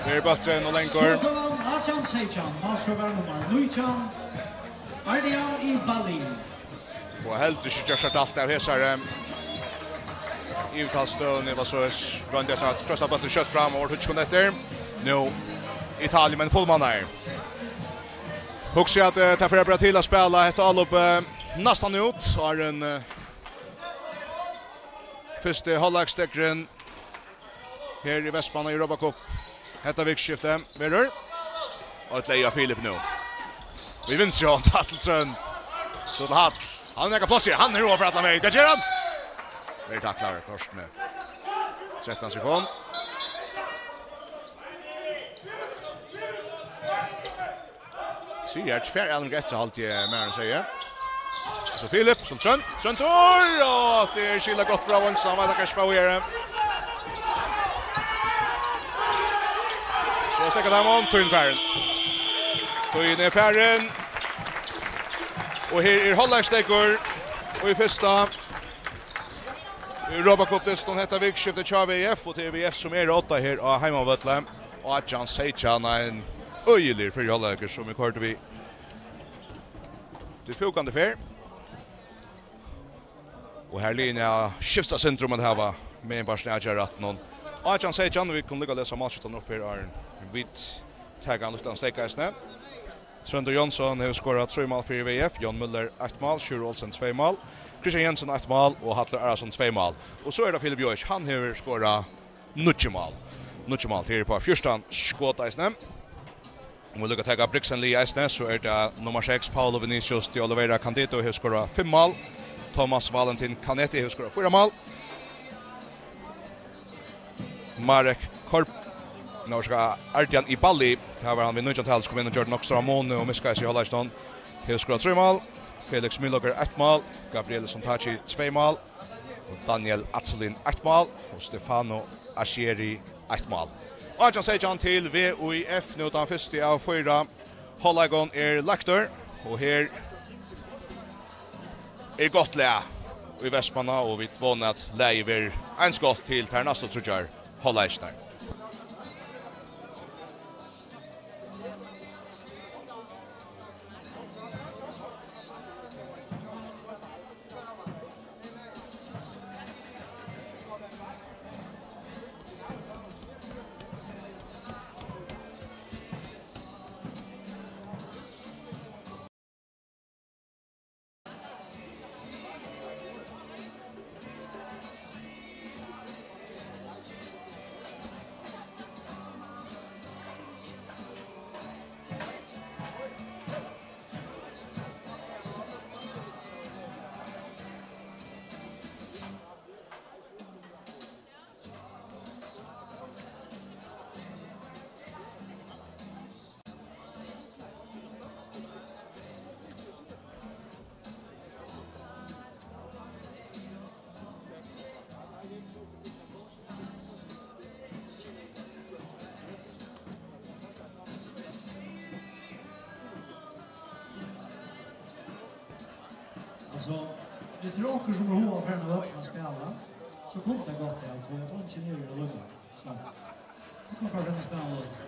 er bólturin og lengur. Átjan seytjan, málskrivari nummar nítjan, Ardian Ibali. Og heldur ikki gjørt seg alt av hesari yvirtalsstøðuni, ella so royndi at krossa bóltin skjótt fram, og var tíggju sekund eftir. Nú Italien, men fullmannaður. Hugsi at, eh, tað fer at bera til at spæla hetta álop, eh, næstan út, áðrenn, eh, fyrsti hálvleikssteðgurin her í Vestmanna Europa Cup hetta vikuskiftið verður. Og eitt leyp av Filip nú. Við vinstru hond, Hall til Trønd. So til Hall. Hann hevur nakað pláss her. Hann er over allan vegin. Tað ger hann. Verður taklaður kortini. Trettan sekund. Sigur, her tvær ælingar eftir, haldi eg, maðurin segði. So Filip, so Trønd, Trønd, oj, og tað er skilað gott frá Vons, hann veit, hann kann ikki spæla her. So steðgar teimum, tíðin farin. Tíðin er farin. Og her er hálvleikssteðgur í fyrsta Europa Cup dystin hetta vikuskiftið hjá V F, og tað er V F sum er á odda her á heimavølli. Átjan seytjan, ein øgiligur fyrri hálvleikur sum vit koyrdu við til fúkandi ferð. Og her liðini hava skift eitt sindur um at hava meginpartin av avgerðarrættinum. Átjan seytjan, vit kunnu líka lesa málskiftarnar upp her, áðrenn vit taka ein lítlan steðg eisini. Tróndur Jónsson hevur skorað trý mál fyri V F, Jón Møller eitt mál, Sjúrður Olsen tvey mál, Kristian Jensen eitt mál og Hallur Arason tvey mál. Og so er tað Filip Jojic, hann hevur skorað níggju mál. Níggju mál, tað er upp á fjúrtan skot eisini. Um vit líka taka Brixen-liðið eisini, so er tað nummar seks, Paulo Vinicius de Oliveira Candido, hevur skorað fimm mál. Thomas Valentin Canetti hevur skorað fýra mál. Marek Korb, nei, orsaka, Ardian Ibali, tað var hann við nítjan tal, sum kom inn og gjørdi nokk stóran mun og miskaði seg í hálvleikinum. Hevur skorað trý mál. Felix Miloger eitt mál, Gabriel Sontaci tvey mál, og Daniel Atselin eitt mál, og Stefano Ascieri eitt mál. Átjan seytjan til V F, nú tann fyrsti av fýra hálvleikum er lagdur, og her er gott lag í Vestmanna, og vit vóna, at lagið verður eins gott til tær næstu tríggjar hálvleikirnar. Altso, viss tað er onkur sum hevur hug at fara á vøllin at spæla, so kundi tað gott vera, tí at eingin er í London. So, tú kanst bara fara at spæla.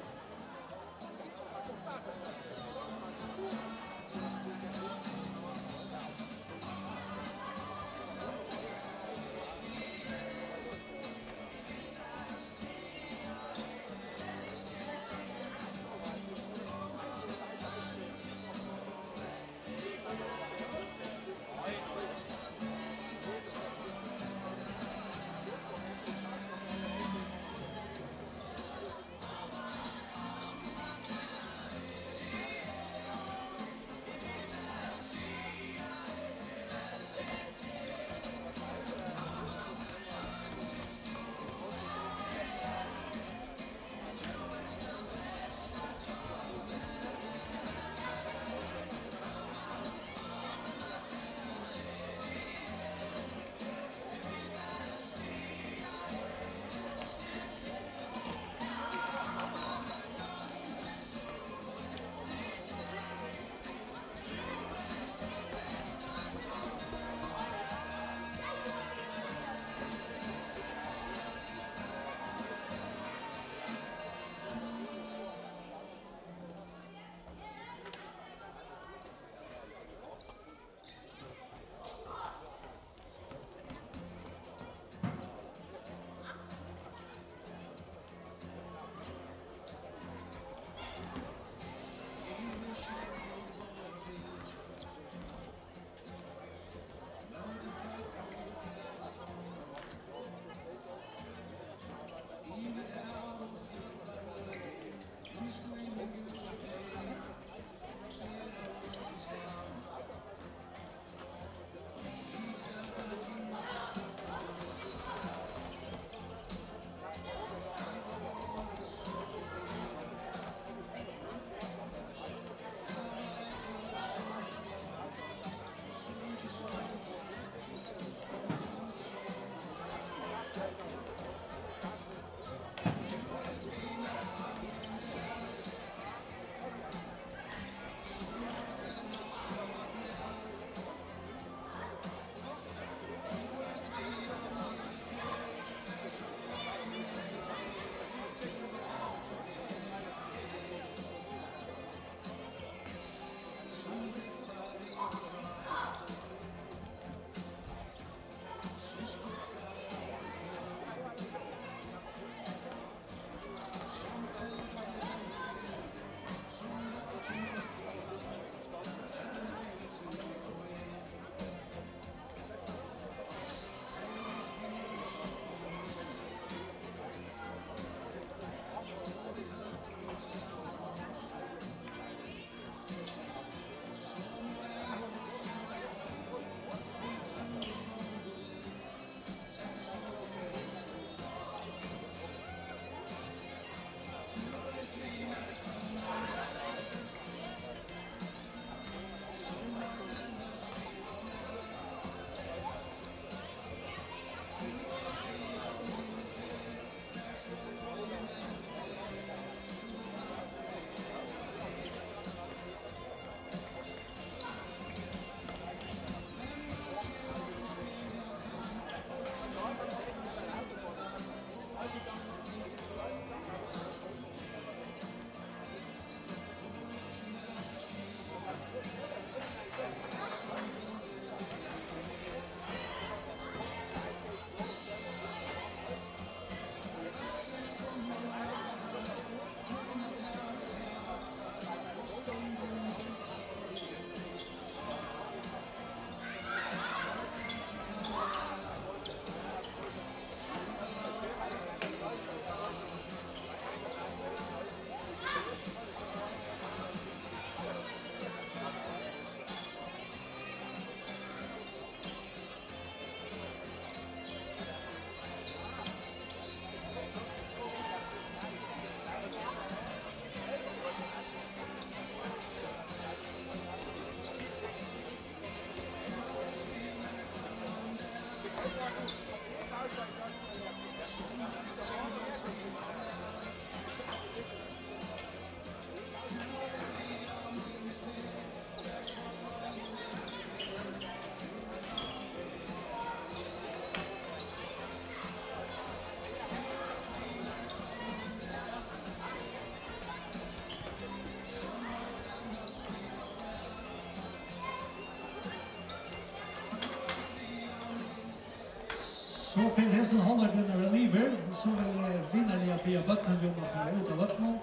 So fer hesin hálvleikur at vera liðugur, so vil eg vinarliga biðja børnini um at fara út av vøllinum,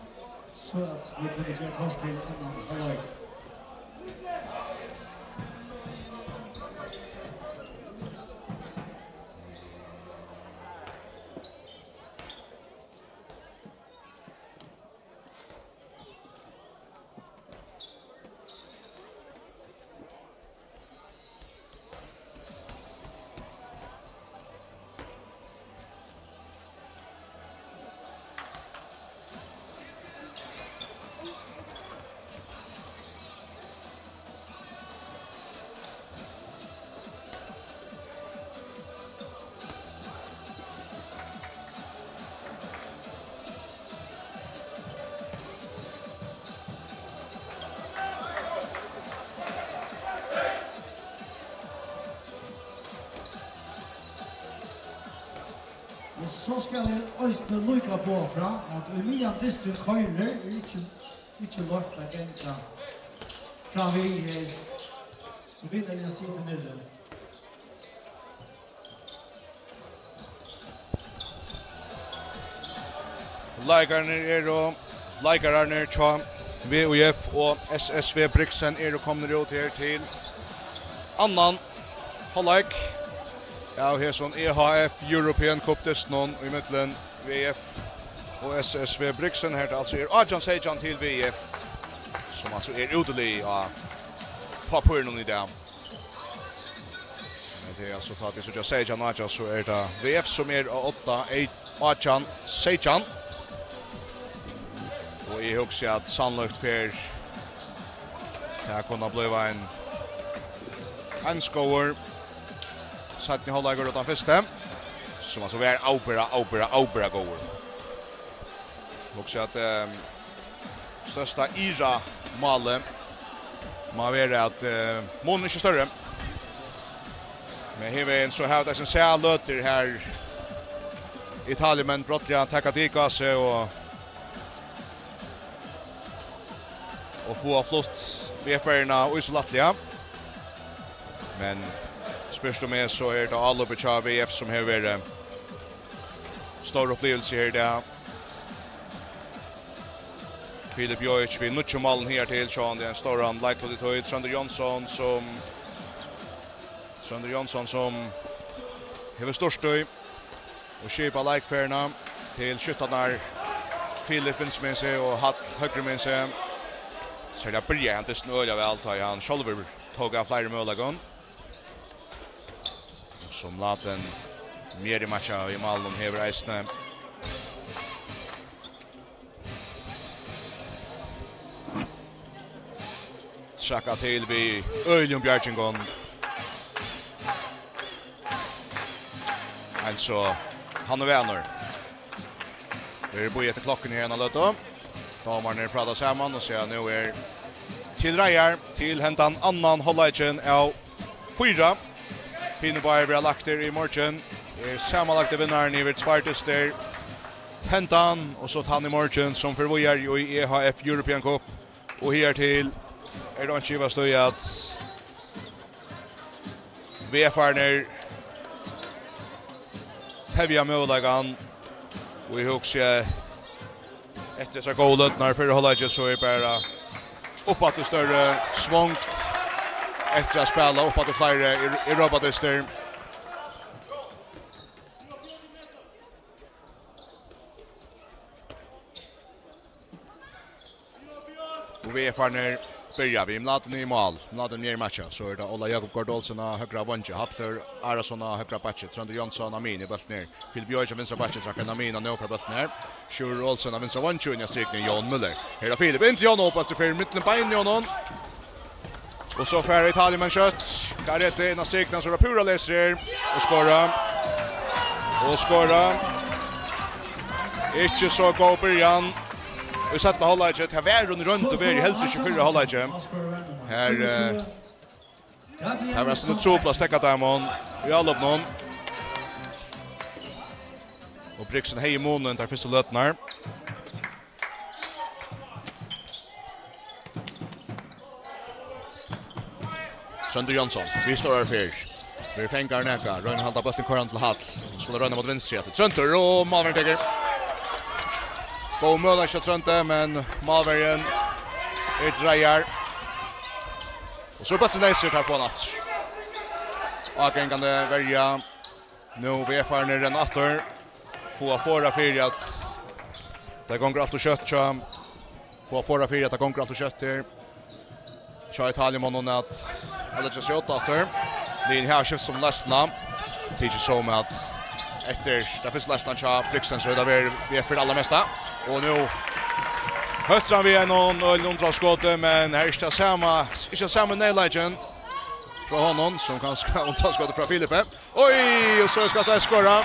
so at vit kunnu gera klárt til annan hálvleik. Og so skal eg eisini líka boða frá, at í miðjan dystin koyrir er ikki, ikki loyvt at ganga fram við her. So vinarliga sitið niðri. Leikararnir eru, leikararnir hjá V U F og S S V Brixen eru komnir út her til annan hálvleik av hesum E H F European Cup dystinum ímillum V F Og S S V Brixen her, tað altso er átjan seytjan til V F, sum altso er útilið á pappírinum í dag. Men tað er altso, tá tað er seytjan átjan, so er tað V F sum er á odda, átjan seytjan. Og eg hugsi, at sannlíkt fer tað at kunna blíva ein, ein góður seinni hálvleikur uttan fyrstu, sum altso var avbera, avbera, avbera góður. Hugsi at, eh, størsta ira-málið má vera at, eh, munin ikki er størri. Men hinvegin so hava tey sum sæð løtur har Italiamenn brádliga taka dik á seg og, og fáa flutt vegfarararnar í so lættliga. Men spyrt tú meg, so er tað álopið hjá V F, sum hevur verið stór uppliving her í dag. Filip Jojic við níggju málum higartil, sjálvandi ein stóran leiklut í tí. Tróndur Jónsson sum, Tróndur Jónsson sum hevur stýrt í og skipað leikferðina til skyttarnar Filip vinstra megin seg og Hall høgra megin seg. Serliga byrjaði hann dystin øgiliga væl, tá ið hann sjálvur tók av fleiri møguleikum. Sum Mladen Mjerimacha í málinum hevur eisini. Traðka til við øgiligum bjargingum. Eins og hann er vanur. Vit bíða eftir klokkuni her eina løtu. Dómararnir práta saman og siga, at nú er til reiðar til hendan annan hálvleikin av fýra. Hinir báðir verða lagdir í morgin. Er samanlagdi vinnarin yvir tveir dystir. Hendan og so tann í morgin, sum fer víðari í E H F European Cup. Og higartil er tað einki ivast í, at V F-arnir tevja møguleikan. Og eg hugsi, eftir hesar góðu løturnar í fyrra hálvleiki, so er bara uppaftur størri svongt eftir at spæla uppaftur fleiri eu-, europadystir. Og V F-arnir byrja við Mladen í mál. Mladen er í matcha. So er tað Óla Jakob Gaard Olsen á høgra vangi. Hallur Arason á høgra bakki. Tróndur Jónsson á miðjuni. Bólturin er Filip Jojic á vinstra bakki. Traðkar inn á miðjuna. Nú fer bólturin her. Sjúrður Olsen á vinstra vangi. Inn á strikuni. Jón Müller. Her er Filip. Inn til Jón. Og bólturin fer millum beini á honum. Og so fer Italiamenn skjótt. Carete inn á strikuna, so er tað púra leysur her. Og skora. Og skora. Ikki so góð byrjan í seinna hálvleiki. Tað var hon í roynd og veru heldur ikki í fyrra hálvleiki. Her, eh, her var so trupult at steðga teimum í álopinum. Og Brixen hevði munin tær fyrstu løturnar. Tróndur Jónsson, við stóra ferð. Verður fangaður nakað, roynir at halda bóltin koyrandi til Hall. Skulu royna móti vinstru aftur. Tróndur og málverjin tekur. Góð møguleiki hjá Tróndi, men málverjin er til reiðar. Og so er bólturin leysur, teir fáa hann aftur. Ágangandi verja. Nú V F-arnir renna aftur. Fáa forða fyri at tað gongur alt ov skjótt hjá. Fáa forða fyri at tað gongur alt ov skjótt her. Hjá Italiamonnum at, at leggja seg út aftur. Liðini hava skift um leysnina. Tykist sum at eftir ta fyrstu leysnina hjá Brixen, so er tað verið V F fyri allarmesta. Og nú hóttar hann við einum øgiliga undraskoti, men her er ikki tað sama, ikki tað sama nærleikin frá honum, sum kanska undraskotið frá Filipi. Oj, og so skal Sleiv skora.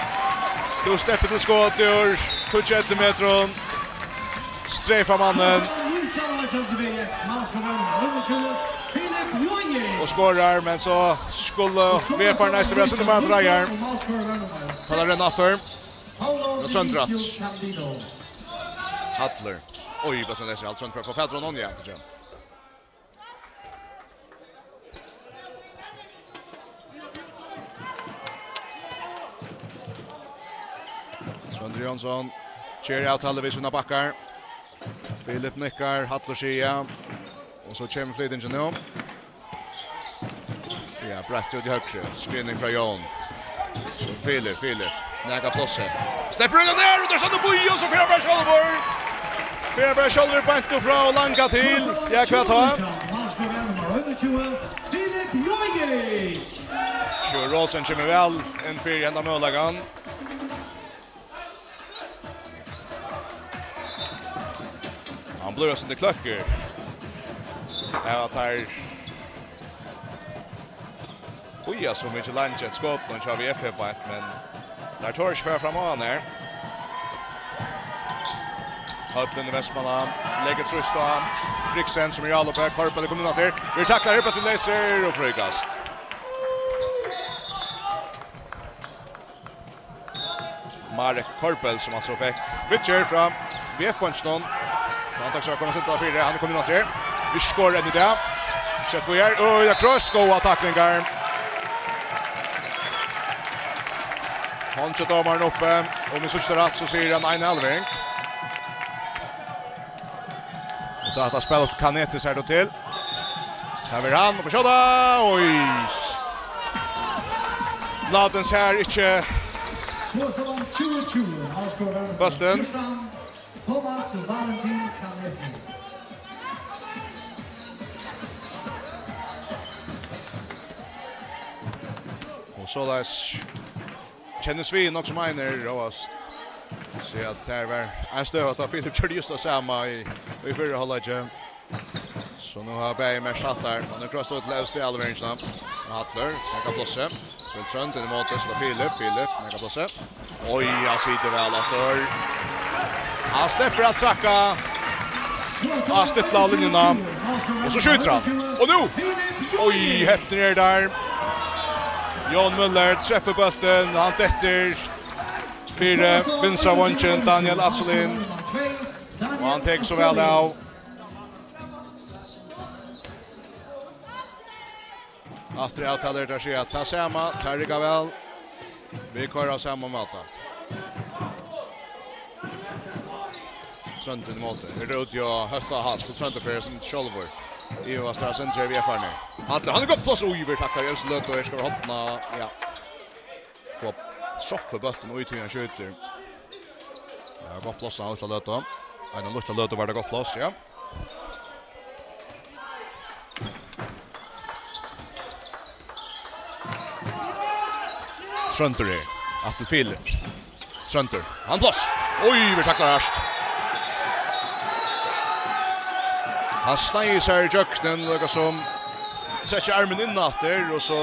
Tú sleppur til skot úr tíggju ella ellivu metrum. Streifar mannin. Og skorar, men so skulu V F-arnir eisini vera sindur meira til reiðar. Tá tað rennur aftur. Nú Tróndur aftur. Hallur. Oj, bólturin leysur, Tróndur fer at fáa fatur á honum, ja, tað ger hann. Tróndur Jónsson ger avtalu við sínar bakkar. Filip nikkar, Hallur sigur ja. Og so kemur flytingin nú. Ja, breitt út í høgru. Skrivning frá Jón. So Filip, Filip. Nakað pláss her. Sleppur hann nær, og tað stendur Bøi, og so fer hann bara sjálvur. Fer hann bara sjálvur beint og frá og langa til. Ja, hvat tá? Sjur Olsen kemur væl inn fyri henda møguleikan. Hann blívur eitt sindur kløkkur. Ja, teir bíða so mikið leingi eftir skotunum hjá V F beint, men teir tora ikki fara fram á hann her. Høllin í Vestmanna leggur trýst á Brixen, sum er í áloppi. Korpel er komin inn aftur. Verður taklaður, bólturin leysur og fríkast. Marek Korpel, sum altso fekk viðgerð frá V F-beinkinum. Hann tekur seg at koma seg fyri, hann er komin inn aftur. Vit skora enn í dag. Skjótt við her. Øgiliga kross, góðar taklingar. Hon hjá dómaranum uppi, og um eg síggi rætt, so sigur hann eina avlevering. Og tá at spæla upp Canetti sær til. Her verður hann, og skjóta! Oj! Latins her ikki. Bóltin. Thomas Valentin Canetti. Og soleiðis kennist við nokk sum einir, Róast. So at her var ein støða, at Filip gjørdi júst tað sama í, í fyrra hálvleiki. So nú hava bæði merkt hatt her. Hann er krossað út til evstu avleveringina. Hallur, nakað pláss. Vil Trønd inn í móti, so Filip, Filip, nakað pláss. Oj, hann situr væl aftur. Hann sleppur at trakka. Hann stiplar á linjuna. Og so skjýtur hann. Og nú! Oj, hepnir er har. Jón Møller trefur bóltin. Hann dettur fyri vinstra vongin, Daniel Atselin. Og hann tekur so væl av. Aftur avtalir, teir siga tað sama, tað riggar væl. Vit koyra á sama máta. Trønd inn í móti. Her er úti á høfta Hall, so Trønd fer sum sjálvur. Ivast her, sentrar við erfarni. Hall, hann er gott pláss, og Iver taklar í evstu løtu, og her skal vera horna, ja. Fáa troffið bóltin út, tí hann skjýtur. Ja, gott pláss, hann lítla løtu. Eina lítla løtu var tað gott pláss, ja. Trøndur her. Aftur Filip. Trøndur. Hann pláss. Oj, verður taklað hart. Hann sneiðir sær ígjøgnum, líka sum trekkir armin inn aftur, og so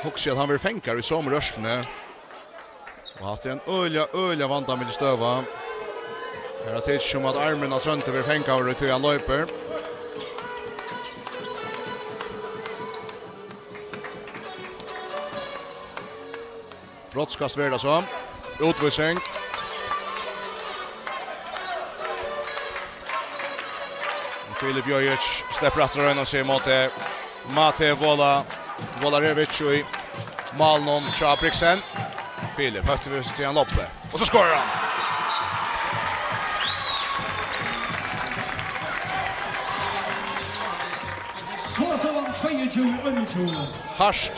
hugsi eg at hann verður fangaður í somu rørsluni. Og haft ein øgiliga, øgiliga vandamikil støða. Her er tað sum at armurin á Trøndi verður fangaður í tí hann loypur. Brotskast verður tað so. Útvísing. Filip Jojic sleppur aftur at royna seg móti Mate Vola, Volarevic í málinum hjá Brixen. Filip, høgt við Stian Loppe. Og so skorar hann! So er staðan tveyogtjúgu einogtjúgu. Hart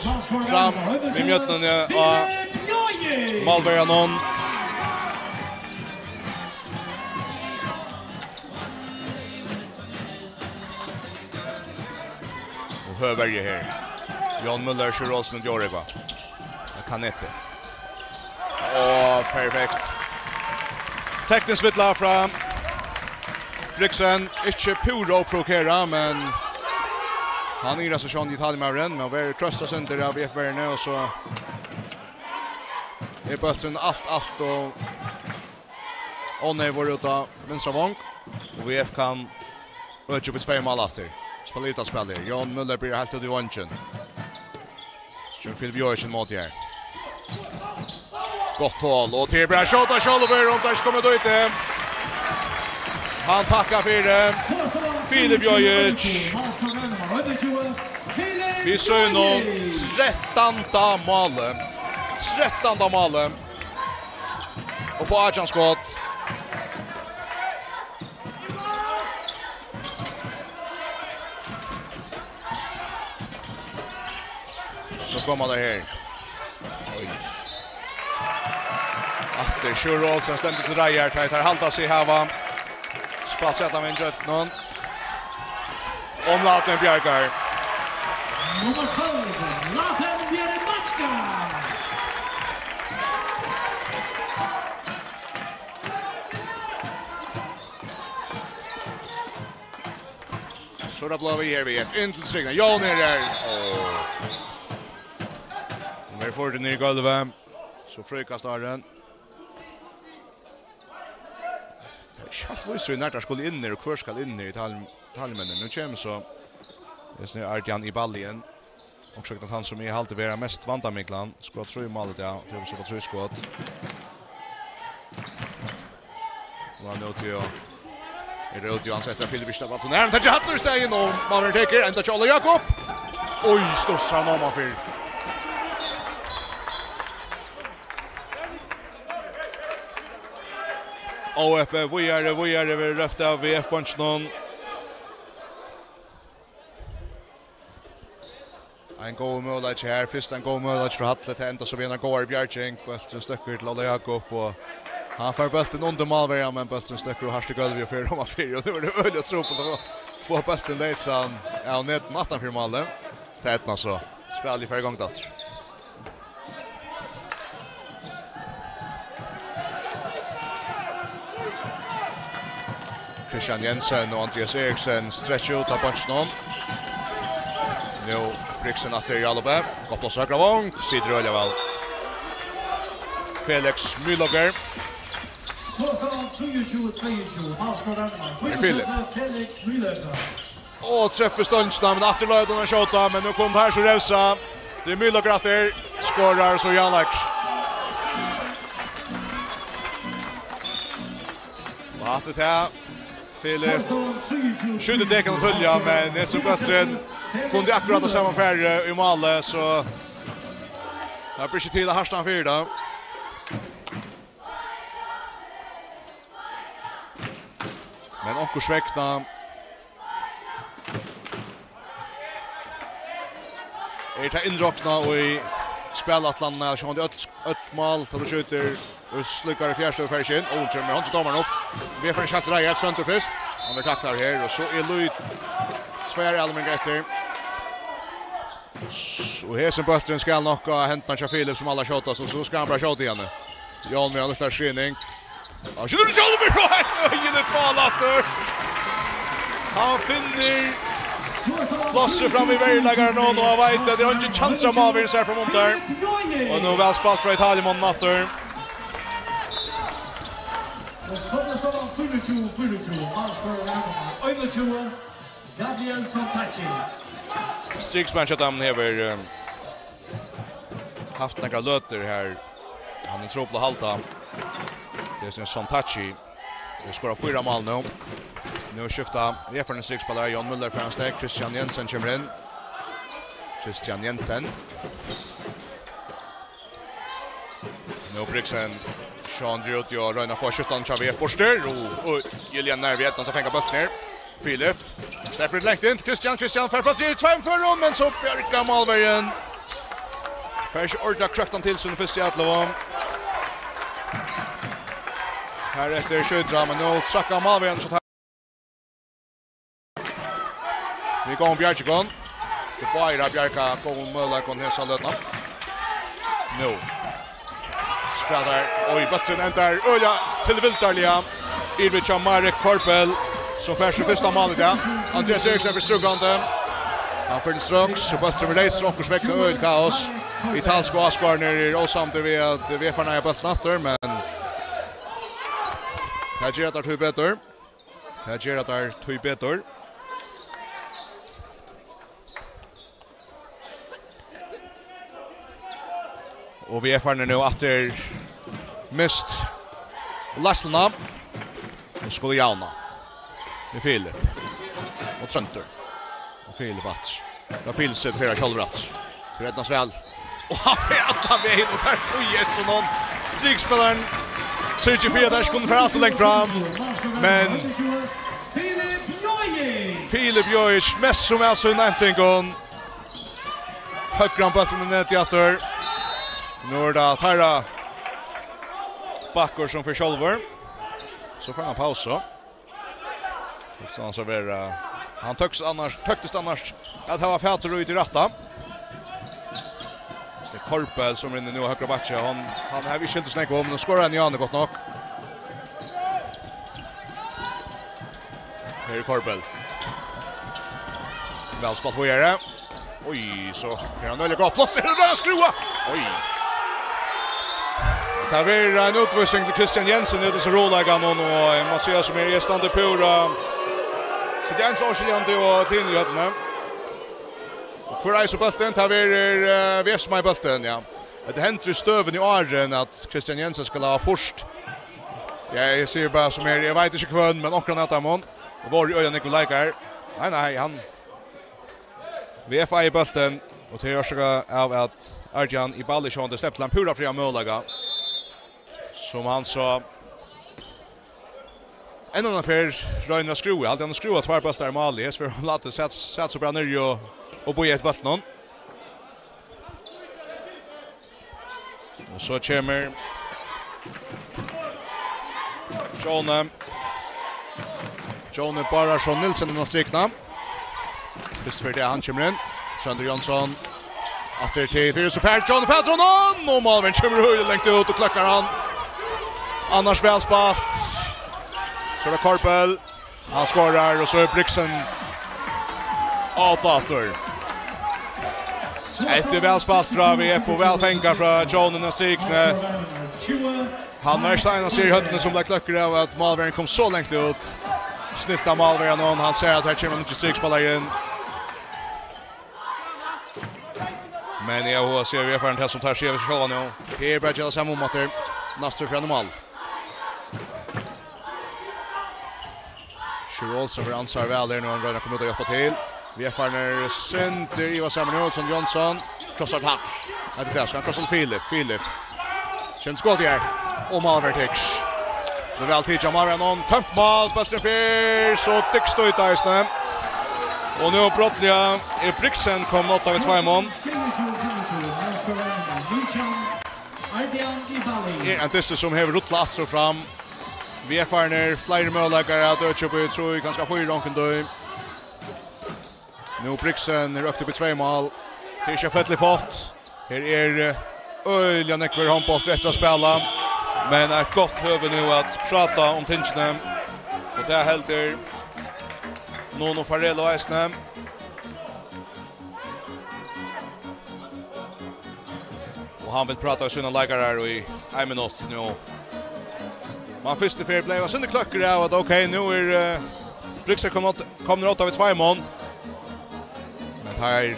fram við mjødnini á málverjanum. Og høg verja her. Jón Møller, Sjur Olsen og Djórigva. Canetti. Åh, perfekt. Teknisk villa frá Brixen. Ikki púra óprovokerað, men hann er altso sjón Italiamaðurin, men verður krossað eitt sindur av V F-verjuni, og so er bólturin alt, alt og óneyðugur út á vinstra vong. Og V F kann økja upp í tvey mál aftur. Spæla uttanspæl her. Jón Møller byrjar heilt út í vongin. So kemur Filip Joensen móti her. Gott tol, og til bara skjóta sjálvur, um teir ikki koma út. Hann takkar fyri. Filip Jojic. Við sínum trettanda máli. Trettanda máli. Og fáa átjan skot. So koma teir her. Oj. Aftur Sjúrður Olsen stendur til reiðar, tá ið teir halda seg hava spælt seg aftan við gjøtnan. Og Mladen bjargar. Nummer tólv, Mladen Bjerrematska. So er tað blivið her við eitt inn til Signa. Jón er her. Åh. Hon er fyrst niður í gólvið. So fríkast Aron. Tað er ikki heilt víst, so nær tað skal inn her, og hvør skal inn her í tal-, talmennin. Nú kemur so, hesin er Ardian í ballin. Og so hann sum eg haldi vera mest vandamiklan. Skorar trý mál í dag, tekur so trý skot. Og hann er úti og er úti og hann setur Filip í stað. Her, hann tekur Hallur í staðin, og maðurin tekur, enda til Óla Jakob. Oj, stussar hann oman fyri. Óheppið, víðari, víðari, verður rópt av V F-beinkinum. Ein góður møguleiki her. Fyrst ein góður møguleiki frá Halli. Tað endar so við eina góða bjarging. Bólturin støkkur til Óla Jakob, og hann fær bóltin undir málverjan, men bólturin støkkur og hart í gólvið og fer oman fyri. Og nú er tað øgiliga trupult at fáa, fáa bóltin leysan av netinum aftan fyri málið. Tað eydnast so. Spælið fer í gongd aftur. Kristian Jensen og Andrias Eriksen strekkja út av beinkinum. Nú Brigsen aftur í Alupe. Gott pláss høgra vong. Situr øgiliga væl. Felix Myloger. So er tað trýogtjúgu tveyogtjúgu. Málskorar, Filip. Felix Myloger. Og treftir stongina, men aftur loyvir hann at skjóta, men nú kom her so revsa. Tað er Myloger aftur, skorar so Jan Leik. Og aftur til Filip. Skjýtur dekan og tulja, men hesin bólturin kundi akkurát á sama fari í málið, so tað ber ikki til at harta hann fyri tað. Men onkursvegna er tað innroknað í spælætlanina, sjálvandi øll, øll mál, tá tú skjýtur úr slíkari fjarstøðu, fær ikki inn. Ó, kemur hon til dómaran upp. V F-arin skjalt reiðar, Tróndur fyrst. Hann er kaklar her, og so er lít tvær alminningar eftir. Og hesin bólturin skal nokk á hendurnar hjá Filip, sum allar skjótast, og so skal hann bara skjóta í hann. Jón við eina lítla skrivning. Hann skjýtur sjálvur, og eitt øgiligt mál aftur. Hann finnur plássið fram við verjuleikaran, og hann veit at tað er eingin kjansur, at málverjin sær fram undan. Og nú væl spælt frá Italiamanninum aftur. Og so er staðan fýraogtjúgu fýraogtjúgu, málskorar einogtjúgu. Gabriel Sontachi. Striksmaðurin hjá teimum hevur, eh, havt nakrar løtur har hann er trupul at halda. Tað er Sontachi. Hann skorar fýra mál nú. Nú skifta V F-arnir striksspælarar. Jón Müller fær ein stekk. Kristian Jensen kemur inn. Kristian Jensen. Nú Brigsen. Sean Drute, ja, roynir at fáa skjúttan hjá V F burtur. Og, og Julian nær við, hann skal fanga bóltin her. Filip. Sleppur langt inn. Kristian, Kristian fær plass í tveim førum, men so bjargar málverjin. Fær ikki ordiliga krøkt hann til sín fyrstu ellivu. Her eftir skjýtur hann, men nú traðkar málverjin, so Vit góðum bjargingum. Tað er báðir at bjarga góðum møguleikum hesa løtuna. Nú. Spælir. Oj, bólturin endar øgiliga tilvildarliga yvir til Marek Korbel, sum fær sítt fyrsta mál í dag. Andrias Eriksen fer strúkandi. Hann fer til strongis, og bólturin verður leysur onkursvegna, øgiliga kaos. Italsku áskoðararnir eru ósamdir við, at V F-arnir eiga bóltin aftur, men tað gera teir tíbetur. Tað gera teir tíbetur. Og V F-arnir nú aftur mist leiðsluna. Nú skulu javna. Við Filip. Og Tróndur. Og Filip aftur. Ja, Filip setur her sjálvur aftur. Fyri eydnast væl. Og hann fer allan vegin, og tað er Puye, so nú striksspælarin syrgir fyri, at teir skulu fara alt ov langt fram. Men Filip Jojic, mest sum av sínum eintingum. Høgrar hann bóltin í netið aftur. Nú er tað teirra bakkur sum fer sjálvur. So fær hann pausu. Hugsa hann seg vera, hann tóktist annars, tóktist annars at hava fatur í tí rætta. So tað er Korbell sum er inni nú á høgra bakki. Hann, hann hevur ikki hildið snakk um, men skorar hann í áðni gott nokk. Her er Korbell. Væl spælt víðari. Oj, so er hann veldig gott plass. Er tað Skrúa? Oj. Tað verður ein útvísing til Kristian Jensen í hesum ruðuleikanum, og eg má siga sum er, eg standi púra. So tað er ein so skiljandi og klin í høllini. Og hvør eigur so bóltin? Tað verður, eh, V F sum eigur bóltin, ja. Tað hendir í støðuni í áðrenn at Kristian Jensen skal hava fýrt. Ja, eg sigi bara sum er, eg veit ikki hvønn, men onkran av teimum. Og vóru í øgiliga nógvir leikar. Nei, nei, hann V F eigur bóltin, og tað er orsakað av at Arjan Ibali sjálvandi slepti til ein púra frían møguleika, sum hann so enn eina ferð roynir at skrúva. Eg haldi, hann hevur skrúvað tveir bóltar í málið. Hesa ferð hevur hann latið sat, sat so bara niðri og, og bíðað eftir bóltinum. Og so kemur Jóni. Jóni Bárðarson Nielsen innan strikuna. Fyrst fyri tað hann kemur inn. Tróndur Jónsson. Aftur til fyri, so fær Jóni fatur í honum. Og málverjin kemur høgt langt út og kløkkar hann. Annars væl spælt. So er tað Korbell. Hann skorar, og so er Brixen á aftur. Hetta er væl spælt frá V F og væl fangað frá Jóni innan strikuna. Hann var ikki tann einasti í høllini sum bleiv kløkkur av at málverjin kom so langt út. Snilt av málverjanum, hann sær at her kemur ein nýggjur strikspælari inn. Men eg havi hug at siga, V F-arin, tað sum teir siga við seg sjálvan nú. Her er bara at gera sama um aftur. Næstur fyri mál. Sjur Olsen verður ansaður væl her nú, hann roynir at koma út og hjálpa til. V F-arnir sindur ivasamir nú, Tróndur Jónsson. Krossar til Hall. Hetta er tað, skal hann krossa til Filip. Filip. Kemur skot her. Og mál verður tiks. Tað er væl tikið av málverjanum. Tømt mál, bólturin fer so dyggst út eisini. Og nú brádliga er Brixen komin á við tveimum. Er ein dystur sum hevur rullað aftur og fram. V F-arnir fleiri møguleikar at økja upp í, trý, kanska fýra onkuntíð. Nú Brixen er økt upp í tvey mál. Tað er ikki fallið fátt. Her er, eh, øgiliga nógvur hondbóltur eftir at spæla. Men eitt gott høvi nú at práta um tingini. Og tað heldur Nuno Farelo eisini. Og hann vil práta við sínar leikarar í ein minutt nú. Men fyrstu ferð bleiv hann sindur kløkkur av at, ok, nú er, eh, Brixen komin á, komin á við tveimum. Men teir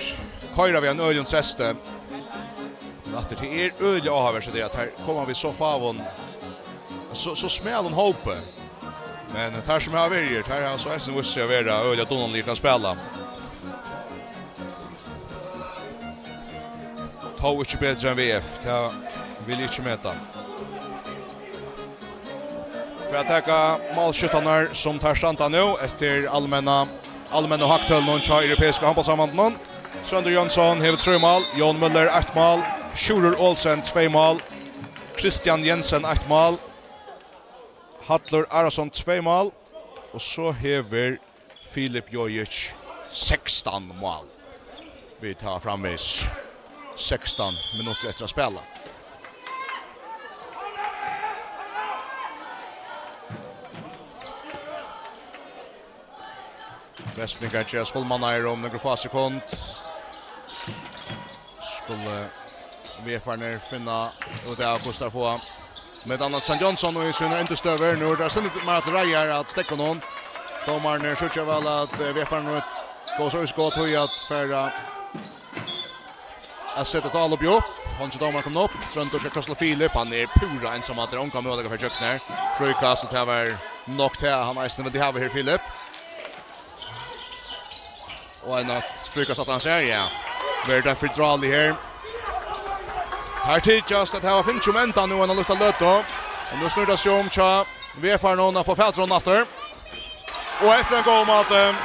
koyra við ein øgiligan treysti. Men aftur, tað er øgiliga áhugavert, tað at teir koma við so fáum, so, so smælum hópi. Men teir sum hava verið her, teir hava so eisini víst seg at vera øgiliga dugnaligir til at spæla. Tó ikki betri enn V F, tað vil eg ikki meta. Fyri at taka málskjúttarnar sum teir standa nú eftir almenna, almennu hagtølunum hjá Europeiska Hondbóltssambandinum. Tróndur Jónsson hevur trý mál, Jón Møller eitt mál, Sjúrður Olsen tvey mál, Kristian Jensen eitt mál, Hallur Arason tvey mál, og so hevur Filip Jojic sekstan mál. Vit hava framvegis sekstan minuttir eftir at spæla. Vestfirðingar gerast fullmannaðir um nøkur fá sekund. Skulu V F-arnir finna út av hvussu teir fáa meðan Tróndur Jónsson í sínar yndisstøður. Nú er tað sindur meira til reiðar at steðga honum. Dómararnir síggja væl at, eh, V F-arnir góvu sær í skot, tí at fara at seta eitt álop upp. Hann hjá dómaranum komin upp. Tróndur skal krossa til Filip. Hann er púra einsamallur. Ongan møguleika fyri gjøgnum her. Fríkast, og tað var nokk til at hann eisini vildi hava her, Filip. Og ein at fríkast at hann sær, ja. Verður tað fyri drálig her. Her tykjast at hava fingið um enda nú eina lítla løtu. Og nú snýr tað seg um hjá V F-arnum at fáa fatur á honum aftur. Og eftir ein góðan máta.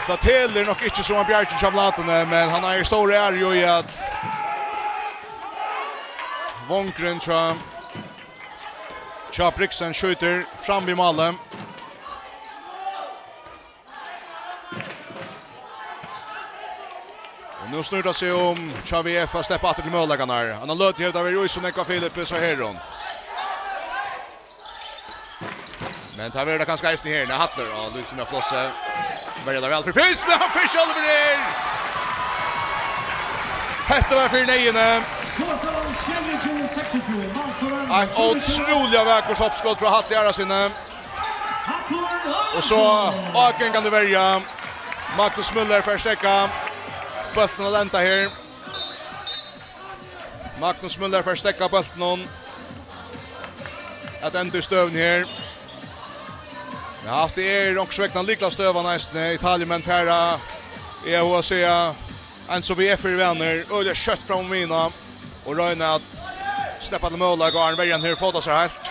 Tað telur nokk ikki sum hann bjargar hjá Platuni, men hann eigur stóra æru í at Vongurin hjá, hjá Brixen skjýtur fram við málið. Og nú snýr tað seg um hjá V F at sleppa aftur til møguleikarnar. Hann hevur løtið, hevur tað verið í so nógva Filip, so her hon. Men tað verður tað kanska eisini her, nei, Hallur, og Lúksen á plássi. Verður tað væl fyri fyrst, men hann fer sjálvur her! Hetta var fyri neyðini. Eitt ótrúliga vakurt uppskot frá Halli Arasinni. Og so ágangandi verja. Magnus Müller fær steðgað bóltin at lenda her. Magnus Müller fær steðgað bóltin at enda í støðuni her. Men hatta er onkursvegna lykilstøðan eisini. Italiamenn fara, eg havi at siga, eins og V F eru vanir, øgiliga skjótt fram um miðjuna og royna at sleppa til møguleika, og hann verjan her fótar sær heilt.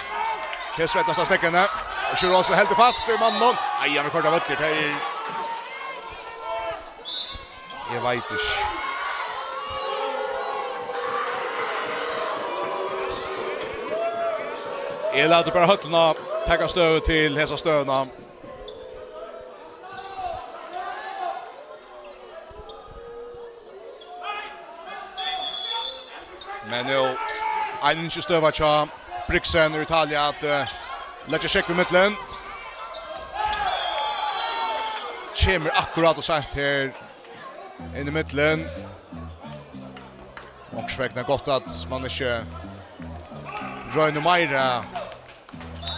Her svetnast av stekkene. Og Shirosa heldur fast í mannin. Nei, hann er kort av vøllur. Tað er, eg veit ikki. Eg lati bara høllina taka støðu til hesa støðuna. Men nú ein ynskistøða hjá Brixen úr Italia at, eh, leggja sjógv í millum. Kemur akkurát og seint her inn í millum. Onkursvegna gott at mann ikki roynir meira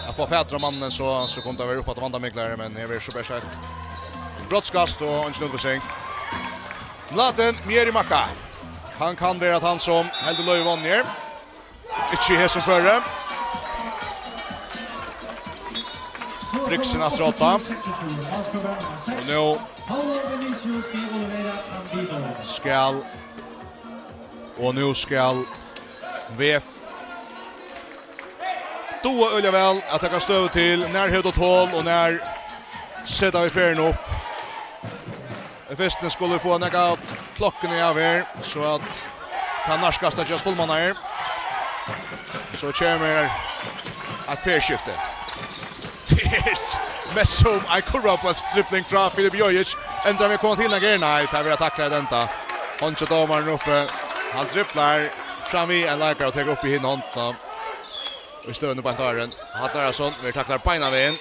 at fáa fatur á mannin, so, so kundi tað verið upp at vandamiklar, men her verður so bert eitt brotskast og eingin útvísing. Mladen Mierimaka. Hann kann vera tann sum heldur løgið vonni her. Ikki í hesum føri. Brixen aftur á átta. Og nú skal, og nú skal V F duga øgiliga væl at taka støðu til, nær hevur tú hol, og nær seta vit ferðina upp. Í fyrstuni skulu vit fáa nakað klokkuni av her, so at tað nærkast at gerast fullmannað her. So kemur eitt ferðskifti. Tað er mest sum ein kurvabóltsdribling frá Filip Jojic. Endar við at koma til nakað her? Nei, tað verður taklað at enda. Hondin hjá dómaranum uppi. Hann driblar fram við ein leikara og tekur upp í hina hondina. Í støðuni beint áðrenn. Hallur Arason verður taklaður beinan vegin.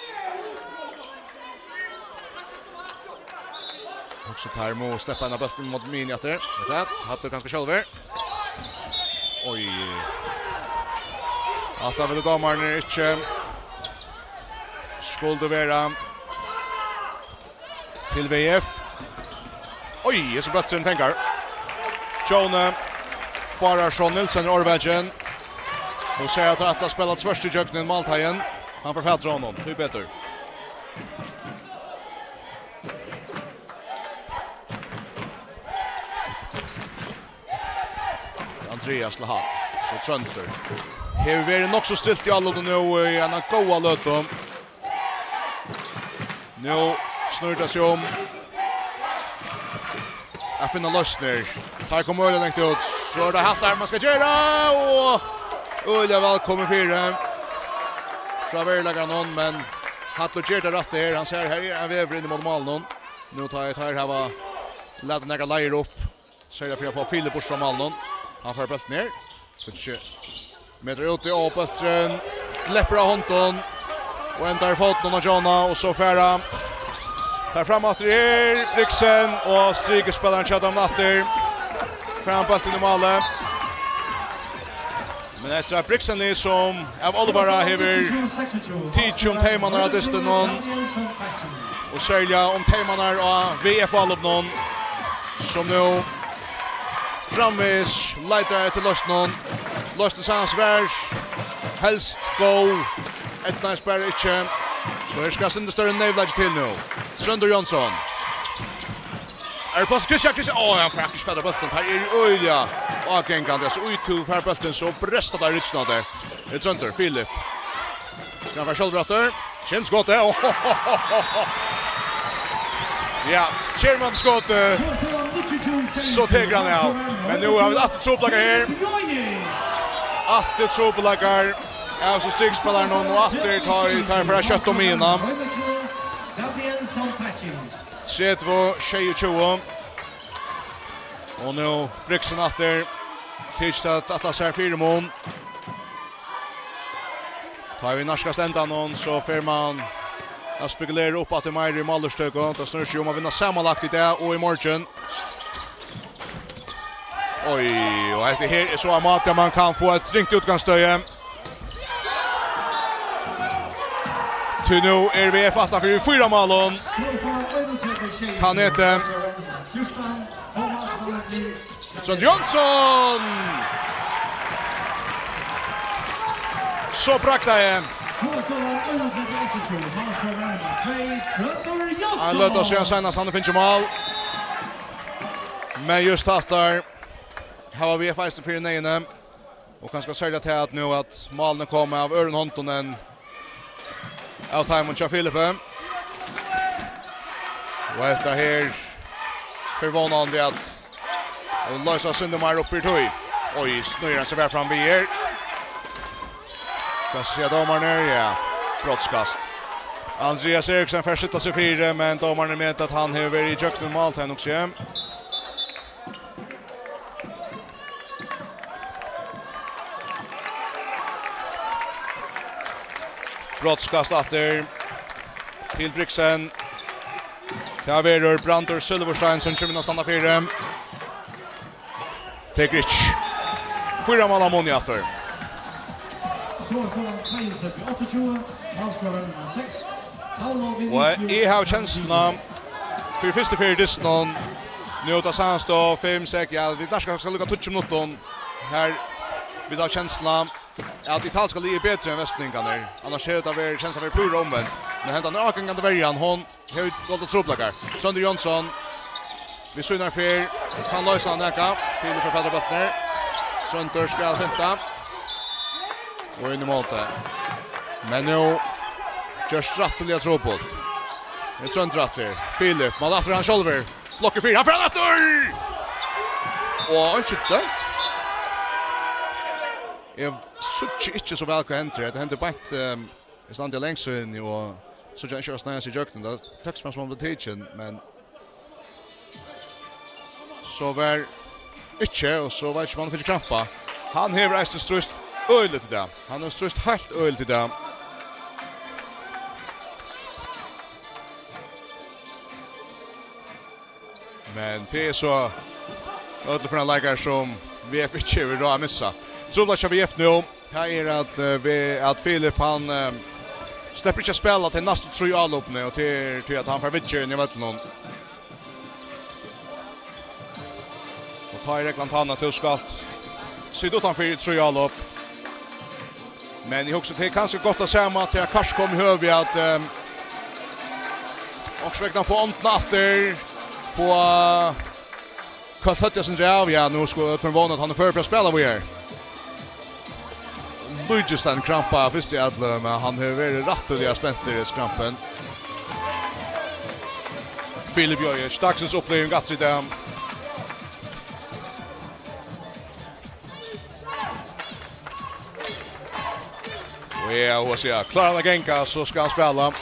Hugsa, teir mugu sleppa ein av bóltinum móti miðjuni aftur. Veit tað, Hallur kanska sjálvur. Oj. Hatta vildu dómararnir ikki. Skuldi vera til V F. Oj, hesin bólturin pengar. Tjóni Bárðarson Nielsen er ørvaksin. Nú sær hann at hann spælir tvørtur ígjøgnum málteigin. Hann fær fatur á honum, tíbetur. Andreas Lahat, so Tróndur. Hevur verið nokk so stilt í álopinum nú í eina góða løtu. Nú snýr tað seg um at finna loysnir. Teir koma øgiliga langt út. So er tað hatta her man skal gera, og øgiliga væl komið fyri frá veruleikanum, men Hallur ger tað rætta her. Hann sær, her er ein vegur inn ímóti málinum. Nú tá teir hava latið nakrar leiðir upp, serliga fyri at fáa Filip burt frá málinum. Hann fær bóltin her. Tíggju metrar úti, og bólturin gleppur av hondum og endar í fótunum á Jonah, og so fær hann, fær fram aftur her, Brixen, og strikspælarin hjá teimum aftur. Fær hann bóltin í málið. Men eftir at Brixen, sum av álvara hevur tikið um teymarnar á dystinum, og serliga um teymarnar á V F-álopinum, sum nú framvegis leitar eftir loysnum. Loysnin sannast var helst góð, eydnaðist bara ikki. So her skal eitt sindur størri nervuleiki til nú. Tróndur Jónsson. Er pláss, Christian, Christian. Ó, hann fær akkurát fatur á bóltin. Her er øgiliga ágangandi. So út tú fær bóltin, so brestur tað í rygginum á tær. Her er Tróndur, Filip. Skal hann fara sjálvur aftur? Kemur skotið. Ja, kemur hann skotið, so tekur hann av. Men nú hava vit aftur trupulleikar her. Aftur trupulleikar av so strikspælarunum og aftur tá í, tá í fara skjótt um miðjuna. Tretivu sjeyogtjúgu. Og nú Brixen aftur. Tykist at ætla sær fyrimun. Tá vit nærkast endanum, so fer man at spekulera upp aftur meir í málúrstøku. Tað snýr seg um at vinna samanlagt í dag og í morgin. Oj, og hetta her er so ein máti, man kann fáa eitt ringt útgangsstøði. Tí nú er V F aftan fyri fýra málum. Kanete. Tróndur Jónsson! So braktaði. Ein løta síðan seinast hann fekk mál. Men júst aftur hava V F eisini fyri neyðini. Og kanska serliga tað at nú at málini koma av øðrum hondum enn av teimum hjá Filipi. Og hetta her fer vónandi at loysa eitt sindur meir upp fyri tí. Oj, snýr hann seg væl fram við her. Hvat siga dómararnir? Ja, brotskast. Andreas Eriksen fær stilla seg fyri, men dómararnir meta at hann hevur verið ígjøgnum máltegn, hugsi eg. Brotskast aftur til Brixen. Tað verður Brandur Silverstein, sum kemur inn at standa fyri. Tekur ikki. Fýra mála mun aftur. So er skoran tveyogtretivu áttaogtjúgu, málskoran er seks. Og eg havi kensluna fyri fyrstu ferð í dystinum, nú tá seinast og fimm, seks, ja, vit nærkast kanska líka tíggju minuttum her, vit hava kensluna at italska liðið er betri enn vestmanningarnir, annars hevur tað verið, kensluna verið púra umvent, men hendan ágangandi verjan, hon hevur valdið trupulleikar. Tróndur Jónsson við sínar ferð, kann loysa hann nakað, Filip fær fatur á bóltin her. Tróndur skal finta. Og inn í mótið. Men nú gerst rættiliga trupult. Nú er Tróndur aftur. Filip, man aftur hann sjálvur. Blokkur fyri, hann fer hann aftur! Og einki dømt. Eg síggi ikki so væl hvat hendir. Hetta hendir beint, ehm, eg standi langt inni og síggi hann ikki at sníða seg ígjøgnum. Tað tókst mær sum hann bleiv tikin, men so var ikki, og so veit ikki um hann fekk krampa. Hann hevur eisini stríðst øgiligt í dag. Hann hevur stríðst heilt øgiligt í dag. Men tað er so øll fyri ein leikara sum V F ikki hevur ráð at missa. Trupulleiki hjá V F nú, tað er at, eh, V-, at Filip, hann, eh, sleppur ikki at spæla tey næstu trý álopini, og tað er tí at hann fær viðgerð inn í vøllinum. Og tá er reglan tann at tú skalt sita uttanfyri í trý álop. Men eg hugsi, tað er kanska gott at sama til at kanska koma í høvi at, ehm, okkurt vegna fáa ondina aftur, fáa kvølt høvdið eitt sindur av. Ja, nú skulu øll vóna at hann er førur fyri at spæla víðari. Líkist ein krampa fyrst í allu, men hann hevur verið rættiliga spentur í krampan. Filip Jojic, dagsins uppliving aftur í dag. Og eg havi at siga, klárar hann at ganga, so skal hann spæla.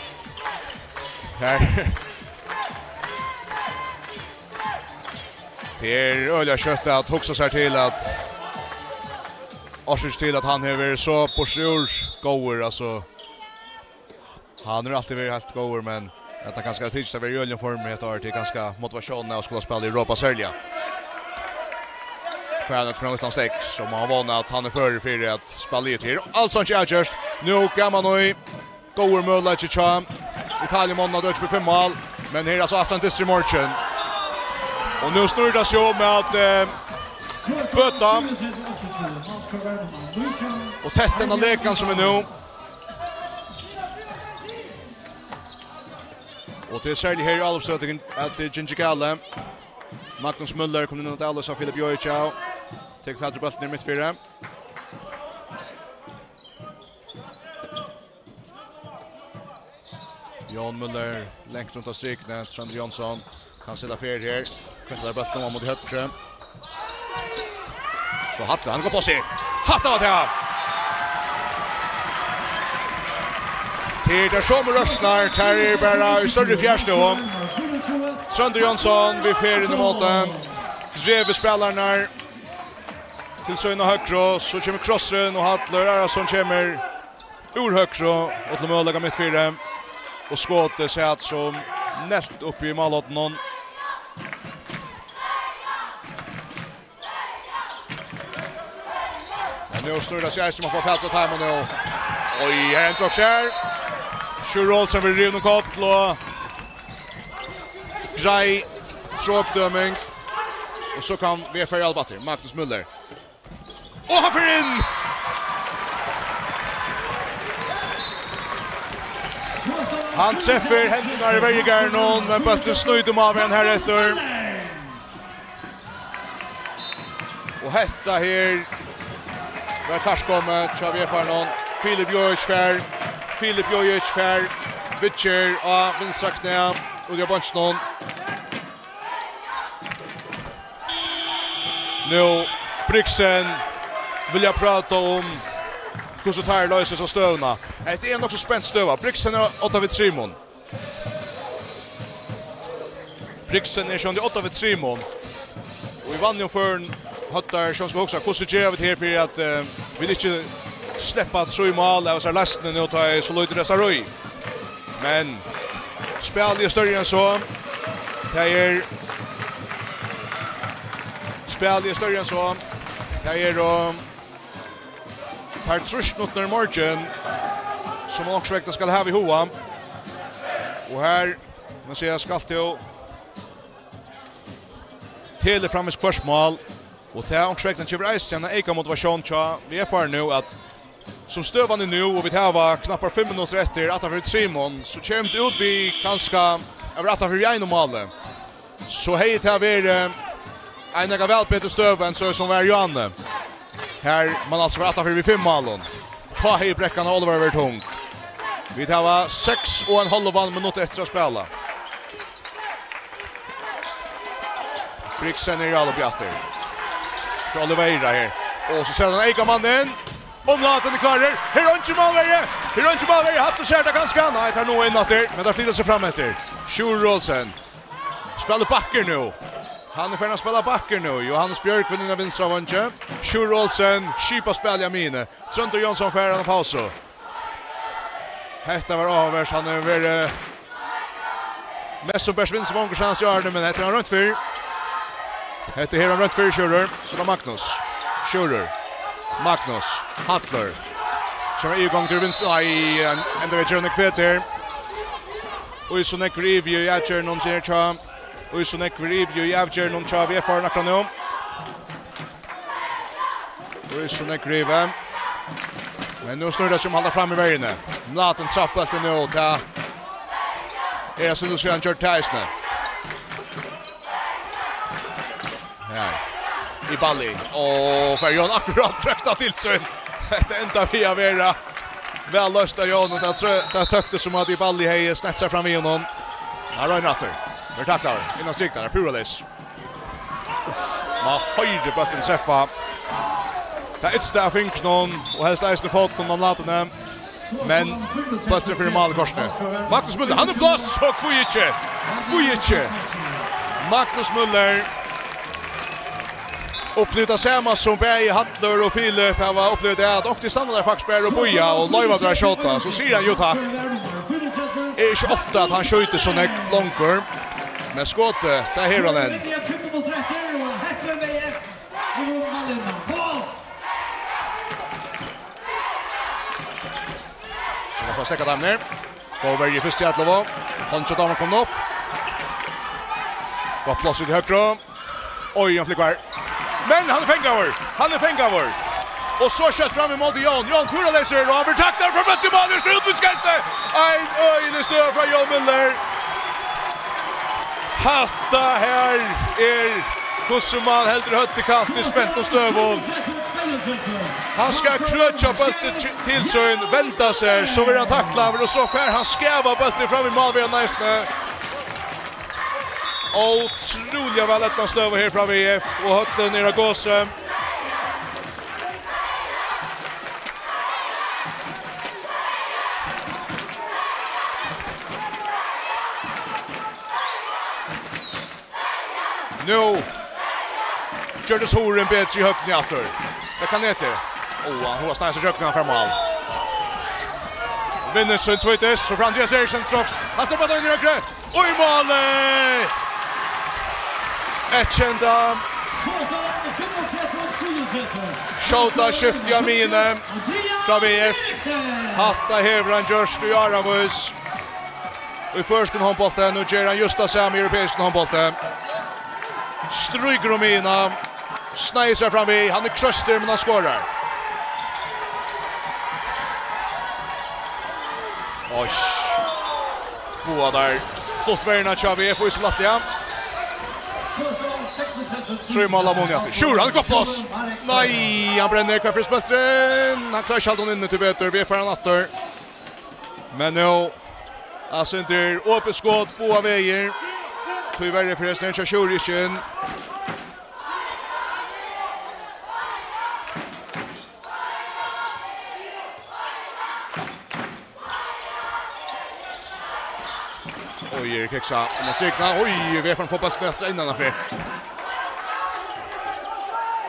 Her. Tað er øgiliga skjótt at hugsa sær til, at orsøkin til, at hann hevur verið so burtur úr góður, altso, hann hevur altíð verið heilt góður, men at hann kanska hevur tikist at vera í øgiligum formi hetta árið, tað er kanska motivatiónin av at skula spæla í Europa serliga. Fær hann eitt frá uttan steðg, so má hann vóna at hann er førur fyri at spæla í tí. Altso ikki avgjørt. Nú gav man í. Góður møguleiki hjá Italiamonnum at økja upp í fimm mál, men her er altso aftan dystur í morgin. Og nú snýr tað seg um at, eh, bøta og tetta hendan lekan sum er nú. Og tað er serliga her í álopsrøðini at tað gongur galið. Magnus Møller kom inn at avloysa Filip Jojic. Tekur fatur í bóltin í midtfyri. Jón Møller langt runt á strikuni. Tróndur Jónsson kann seta ferð her. Kventar bóltin oman móti høgru. So Halli, hann er gott á seg. Hatta var tað! Tað eru tær somu rørslurnar, tær eru bara í størri fjarstøðu. Tróndur Jónsson við ferð inn ímóti. Dregur spælararnar til sína høgru, so kemur krossurin og Hallur Arason kemur úr høgru og til møguleika mitt fyri. Og skotið sat sum nelt uppi í málhorninum. Men nú snýr tað seg eisini um at fáa fatur á teimum nú. Oj, her er ein drokk her. Sjur Olsen við rivnum koll og greið trokdøming. Og so kann V F R hjálpa til. Magnus Møller. Og hann fer inn! Hann trefur hendurnar í verjugarðinum, men bólturin snýtur um avveran her eftir. Og hetta her var karðkomið hjá V F R-num. Filip Jojic fær, Filip Jojic fær, byggir á vinstra knæ, út á beinkinum. Nú, Brixen vilja prata um hvussu teir loysa hesa støðuna. Hetta er nokk so spent støða. Brixen er átta við trimum. Brixen er sjálvandi átta við trimum. Og í vanligum førum høvdu teir sjálvandi hugsað, hvussu gera vit her fyri at, eh, vit ikki sleppa trý mál av hesari leistini nú, tá er so lítið restur í. Men spælið er størri enn so. Tað er Spælið er størri enn so. Tað er, um, tær trýss minuttirnar í morgin, sum mann onkursvegna skal hava í huga. Og her, má siga, skalt tú telur framvegis hvørt mál. Og tað onkursvegna gevur eisini eina eyka motivatión hjá V F R nú, at sum støðan er nú, og vit hava knappar fimm minuttir eftir, aftanfyri trimum, so kemur tað út við kanska at vera aftanfyri við einum máli. So hevði tað verið ein nakað væl betri støða enn so sum var í áðni. Her man altso var aftanfyri við fimm málum. Tá hevði brekkan á Álvara verið tung. Vit hava seks og ein hálvan minutt eftir at spæla. Brixen er uppi aftur. Til Oliveira her. Og so setur hann eykamannin. Umlátin er klárur. Her er eingin málverji. Her er eingin málverji. Hattur sær tað kanska. Nei, tað er nú inn aftur. Men tað flytur seg fram eftir. Sjur Olsen. Spælir bakkar nú. Hann er farin at spæla bakkar nú. Jóhannes Bjørk við inn á vinstra veingi. Sjur Olsen skipar spælið av miðjuni. Tróndur Jónsson fær eina pausu. Hetta var áhugavert. Hann hevur verið mest sum bert vinstri vangur, seinast í árini, men hetta er hann roynt fyrr. Hetta her er hann roynt fyrr, Sjúrður. So er tað Magnus. Sjúrður. Magnus. Hallur. Sum er í gongd til vinstru. Nei, hann endar við Jørgen Kveter. Og so nógv er yvir í avgerðini hjá. Og so nógv er yvir í avgerðini hjá V F R akkurát nú. Og so nógv er yvir. Men nú snýr tað seg um at halda fram í verjuni. Mlaten trappar bóltin nú. Tað er, sum tú sigur, hann gjørdi tað eisini. Ja. Eballi. Og fær Jón akkurát brøkt av til sín. Hetta endar við at vera væl loyst av Jón, og tað trø-, tað tóktist sum at Eballi hevði snett seg fram við honum. Hann roynir aftur. Verður taklaður. Innan striknar. Púra leys. Man hoyrir bóltin treffa tað ytsta av fingrunum, og helst eisini fótin á Mlateni. Men bólturin fer í mál kortini. Magnus Møller, hann er pláss, og hví ikki? Hví ikki? Magnus Møller upplivir tað sama sum bæði Hallur og Filip hava upplivað, at onkuntíð standa teir faktiskt bara og bíða og loyva teir at skjóta. So sigur hann jú takk. Er ikki ofta at hann skjýtur so nógv longur, men skotið, tað hevur hann enn. So man fær steðgað teimum her. Góð verja í fyrstu ellivu. Hondin hjá dómaranum komin upp. Gott pláss út í høgru. Oj, hann flúgvar. Men hann er fangaður. Hann er fangaður. Og so skjótt fram ímóti Jón. Jón púra leysur, og hann verður taklaður frá bóltin í mál. Her snýr útvísisgeistið. Ein øgilig støða frá Jón Møller. Hatta her er hvussu mann heldur høvdið kalt í spentum støðum. Hann skal krøkja bóltin til, til sín, venda sær, so verður hann taklaður, og so fær hann skavað bóltin fram í mál við hann eisini. Ótrúliga væl eydnað støða her frá V F, og høllin er á gosi. Nú gjørdist hurðin betri í høllini aftur. Tað kann heta. Ó, hann hevur snæðst í gjøgnum, hann fær mál. Vinnur sín tvítis, so fram til Andreas Eriksen straks. Hann sleppur tað inn í høgru. Og í málið! Etienne Dahm. Skjóta skifti av miðjuni frá V F. Hatta hevur hann gjørt í áravís. Í føroyskum hondbólti, nú ger hann júst tað sama í europeiskum hondbólti. Strýkur um miðjuna, sneiðir sær fram við, hann er kroystur, men hann skorar. Oj. Fáa teir flutt verðina hjá V F í so lætt, ja. Trý mál av Moniati. Sjur, hann er gott pláss. Nei, hann brennir, hvar fer spølturin? Hann klárar ikki halda honum inni til betur. V F fær hann aftur. Men nú, altso, er opið skot báðar vegir. Tíverri fer hesin hjá Sjuri ikki inn. Oj, Erik Heksa, hann har signa. Oj, V F fær fótbóltin aftur innan fyri.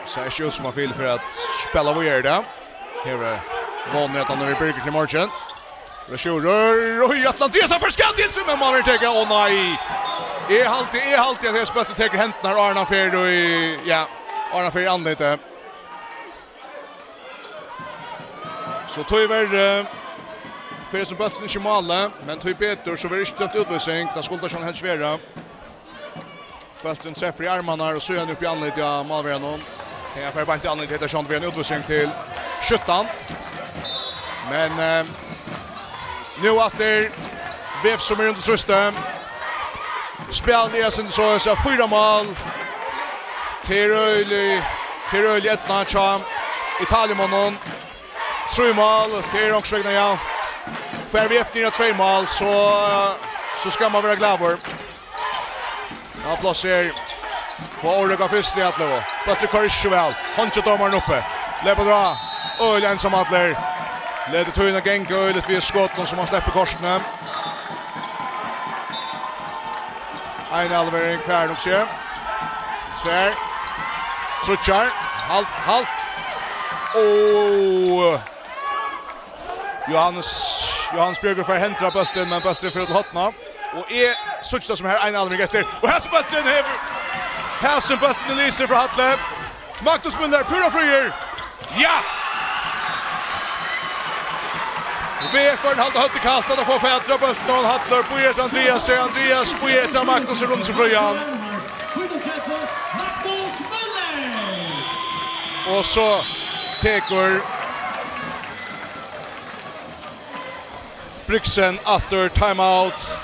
Sær ikki út sum hann vil fyri at spæla víðari í dag. Her er vónin at hann er í byrgið til morgin. Rashurur, oj, Atlantis, hann fær skot til seg, men man vil taka, ó nei. Eg haldi, eg haldi at eg spøtti tekur hendurnar, áðrenn hann fer í, ja, áðrenn hann fer í andlitið. So tíverri, eh, fer sum bólturin ikki í málið, men tíbetur, so verður ikki dømt útvísing, tað skuldi tað sjálvandi helst verið. Bólturin trefur í armarnar og síðan upp í andlitið á málverjanum. Her fer beint í andlitið, hetta er sjálvandi ein útvísing til sjúttan. Men, eh, nú aftur, V F sum er undir trýsti. Spælið er sum so, so fýra mál. Tað er øgiliga, tað er øgiliga eydna hjá Italiamonnum. Trý mál, tað er onkursvegna javnt. Fær V F niður á tvey mál, so, so skal man vera glaður. Ja, pláss her. Fáa Árið fyrst í allu. Bólturin koyrir ikki so væl. Hondin hjá dómaranum uppi. Lepur á. Øgiliga einsamallur. Letur tíðina ganga øgiliga við skotunum sum hann sleppur kortini. Ein avlevering fær nokk seg. Tvær. Tríggjar. Halt, halt. Og Johannes, Johannes Bjørgvin fær hendur á bóltin, men bólturin fer út til hornið. Og eg síggi tað sum har ein avlevering eftir. Og hesin bólturin hevur, hesin bólturin er lisin frá Halli. Magnus Müller, púra fríur. Ja! V F-arnir halda høvdið kalt, at fáa fatur á bóltin, og Hallur bíðar eftir Andreasi, Andreas bíðar eftir Magnus, er runnin seg frían. Og so tekur Brixen aftur timeout.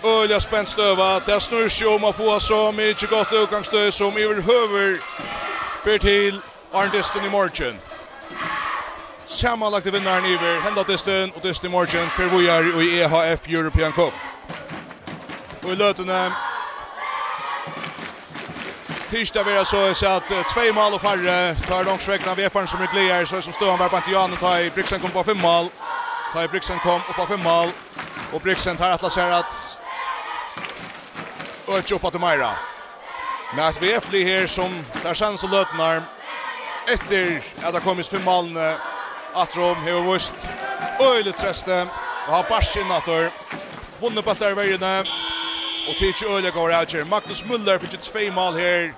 Øgiliga spent støða. Tað snýr seg um at fáa so mikið gott útgangsstøði sum yvirhøvur ber til, áðrenn dystin í morgin. Samanlagti vinnarin yvir henda dystin og dystin í morgin fer víðari í E H F European Cup. Og í løtuni tykist at vera so, eg sigi at, eh, tvey mál og færri, tá er onkursvegna V F-arnir sum eru glaðir, so sum støðan var beint í áðni, tá ið Brixen kom upp á fimm mál, tá ið Brixen kom upp á fimm mál, og Brixen, teir ætla sær at økja upp aftur meira. Men eitt V F-lið her, sum tær seinastu løturnar, eftir at hava komið fimm málini afturum, hevur víst øgiligt treysti og hava barst inn aftur. Vunnið bóltar í verjuni og tikið øgiliga góðar avgerðir. Magnus Müller fekk tvey mál her.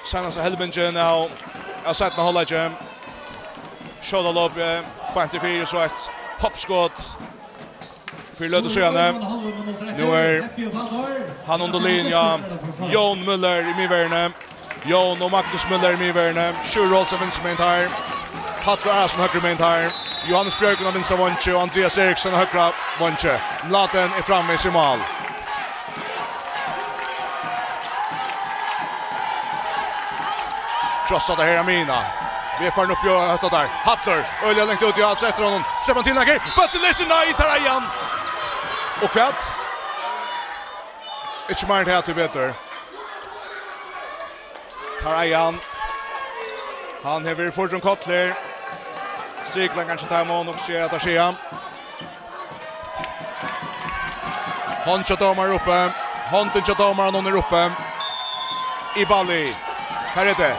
Seinasta helmingin av, av seinna hálvleiki. Skjótalopið beint í fyri, so eitt hoppskot fyri løtu síðani. Nú er hann undir linja. Jón Müller í miðverjini. Jón og Magnus Müller í miðverjini. Sjur Rolfsen vinstrumegin har. Hallur Arason høgrumegin har. Johannes Bjørgvin á vinstra veingi og Andreas Eriksen á høgra veingi. Mladen er framvegis í mál. Krossa tað her av Mina. V F-arnir uppi og høtta tað. Hallur, øgiliga langt út, ja, setur honum. Stefan Tinaker, bólturin leysir, nei, teir eiga hann. Og hvat? Ikki meir enn tað, tíbetur. Teir eiga hann. Hann hevur verið fordrum koll her. Siglan kanska teimum, nokk sé at teir siga. Hond hjá dómara uppi. Hondin hjá dómaranum er uppi. Ibali. Her er tað.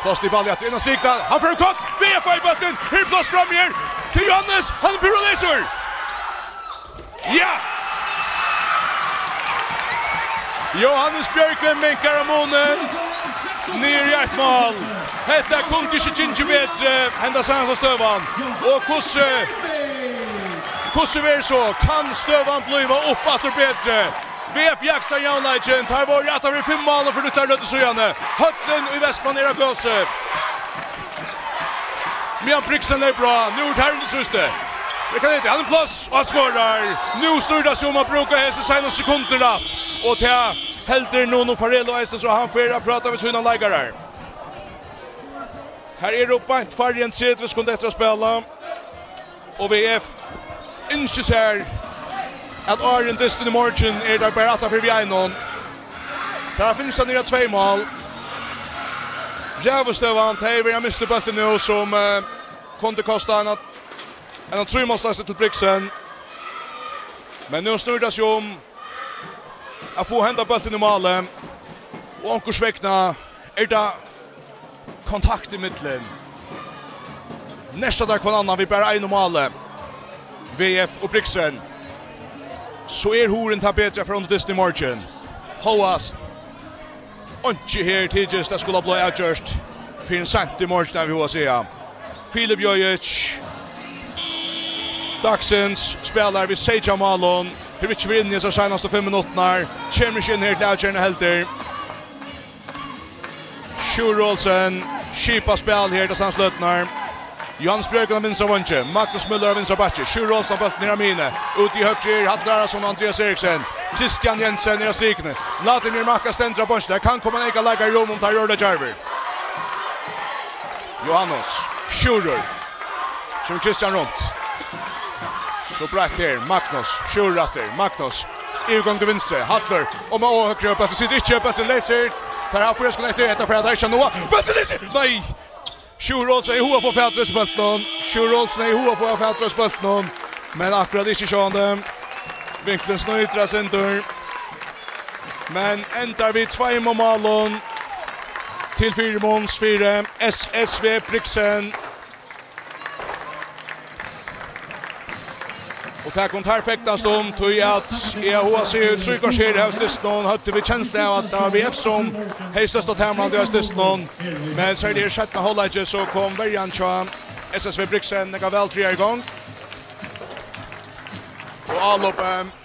Pláss til Ibali aftur inn á strikuna. Hann fer í kott. V F fær bóltin. Her er pláss frammi her. Til Johannes. Hann er púra leysur. Ja! Johannes Bjørgvin minkar á munin. Niður í eitt mál. Hetta kundi ikki gingið betri, henda seinasta støðan. Og hvussu, hvussu verður so? Kann støðan blíva upp aftur betri? V F jaksar javnleikin. Teir vóru aftan fyri fimm málum fyri lítla løtu síðani. Høllin í Vestmanna er á gøsi. Meðan Brixen leypur á, nú er tað undir trýsti. Her er Kanete, hann hevur pláss, og hann skorar. Nú snýr tað seg um at brúka hesi seinastu sekundini rætt. Og tað heldur Nuno Farelo eisini, so hann fer at práta við sínar leikarar. Her eru beint færri enn tretivu sekund eftir at spæla. Og V F ynskir sær, at áðrenn dystin í morgin er teir bara aftan fyri við einum. Teir hava fingið niður á tvey mál. Ræðustøðan, tey vilja mista bóltin nú, sum, eh, kundi kosta ein, ein trýmálsleysur til Brixen. Men nú snýr tað seg um at fáa henda bóltin í málið. Og onkursvegna er tað kontakt ímillum. Nerta teir hvønn annan við bara einum máli, V F og Brixen, so er hugurin tað betri at fara undir dystin í morgin. Hóast einki her tykist at skula blíva avgjørt fyrr enn seint í morgin, tað vil eg siga. Filip Jojic, dagsins spælari við seytjan málum, hevur ikki verið inni í hesar seinastu fimm minuttirnar, kemur ikki inn her til avgerðina heldur. Sjúrður Olsen skipar spæl her til sanns løtnar. Johannes Bjørgvin á vinstra vangi, Magnus Møller á vinstra bakki, Sjúrður Olsen á bóltin her á miðjuni, út í høgru er Hallur Arason og Andreas Eriksen, Kristian Jensen er á strikuni, Vladimir Maka stendur á beinkinum, har kann koma ein eyka leikari í rúm um teir eru ordiliga djarvir. Johannes, Sjúrður, kemur Kristian runt, so breitt her, Magnus, Sjúrður aftur, Magnus, yvirgongd til vinstru, Hallur, og má, og høgru, bólturin situr ikki, bólturin leysir, teir hava fýra sekund eftir, hetta fer at reisa nú, bólturin leysir, nei! Sjúrður Olsen hevði hug at fáa fatur á bóltinum. Sjúrður Olsen hevði hug at fáa fatur á bóltinum. Men akkurát ikki sjálvandi. Vinklurin snýtir eitt sindur. Men endar við tveimum málum til fyrimuns fyri S S V Brixen. Og tað kunnu teir fegnast um, tí at eg havi hug at siga, í trý korter í hesi dystin høvdu vit kenslu av, at tað var V F sum hevði størsta tamarhald í hesi dystin. Men serliga í seinna hálvleiki, so kom verjan hjá S S V Brixen nakað væl frægari í gongd. Og álopið.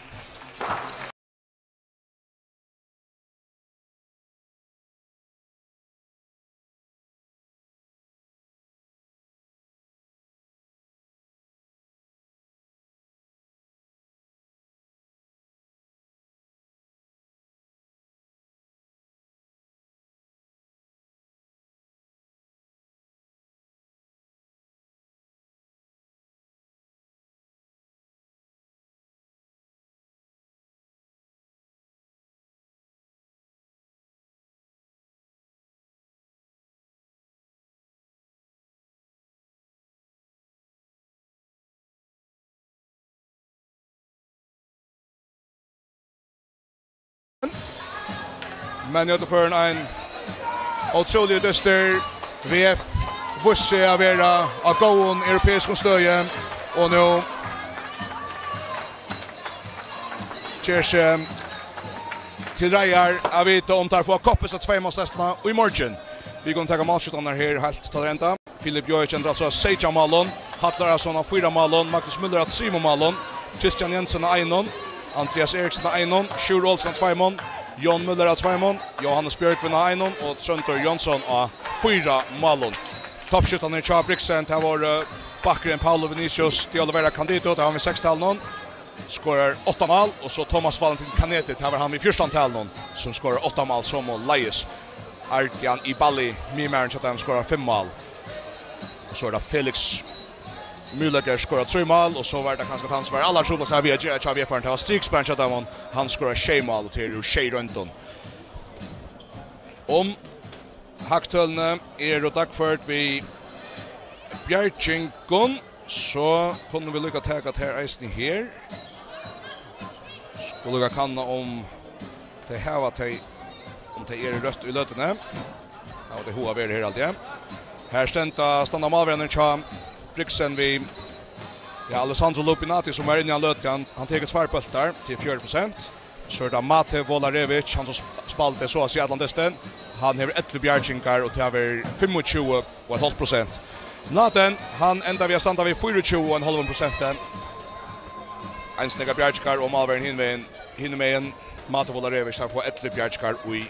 Men nú er tað ein ótrúligur dystur. V F vísti seg at vera á góðum europeiskum støði, og nú ger seg til reiðar at vita, um teir fáa koppið seg tvey mál seinna í morgin. Vit kunnu taka málskjúttararnar her heilt til enda. Filip Jojic endar altso av seytjan málum, Hallur Arason av fýra málum, Magnus Møller av trimum málum, Kristian Jensen av einum, Andreas Eriksen av einum, Sjúrður Olsen av tveimum, Jón Møller av tveimum, Jóhannes Bjørgvin av einum og Tróndur Jónsson av fýra málum. Toppskjúttararnir hjá Brixen, tað vóru, eh, bakkurin Paulo Vinicius de Oliveira Candido, tað var hann við seks talinum, skorar átta mál, og so Thomas Valentin Canete, tað var hann við fjúrtan talinum, sum skorar átta mál somuleiðis. Ardian Ibali, miðmaðurin hjá teimum, skorar fimm mál. Og so er tað Felix Mühlegger, skorar trý mál, og so var tað kanska tann sum var allartrupulast her við at gera hjá V F-aranum, tað var strikspararnir hjá teimum, hann skorar sjey mál, og tað er úr sjey royndum. Um hagtølini eru dagførd við bjargingum, so kunnu vit líka taka tær eisini her. Skulu líka kanna, um tey hava tey Um tey eru røtt í løtuni. Ja, og tey hava verið her alt, ja. Her standa, standa málverjarnir hjá Brixen við, ja, Alessandro Lupinati, sum var inni í løtuni. Hann, hann tekur tveir bóltar til fjøruti prosent. So er tað Mate Volarevic, hann sum sp-, spældi so at siga allan dystin. Hann hevur ellivu bjargingar, og tað verður fimmogtjúgu og eitt hálvt prosent. Mladen, hann endar við at standa við fýraogtjúgu og ein hálvan prosent. Eins nakrar bjargingar og málverjin hin vegin, hinumegin. Mate Volarevic, teir fáa ellivu bjargingar í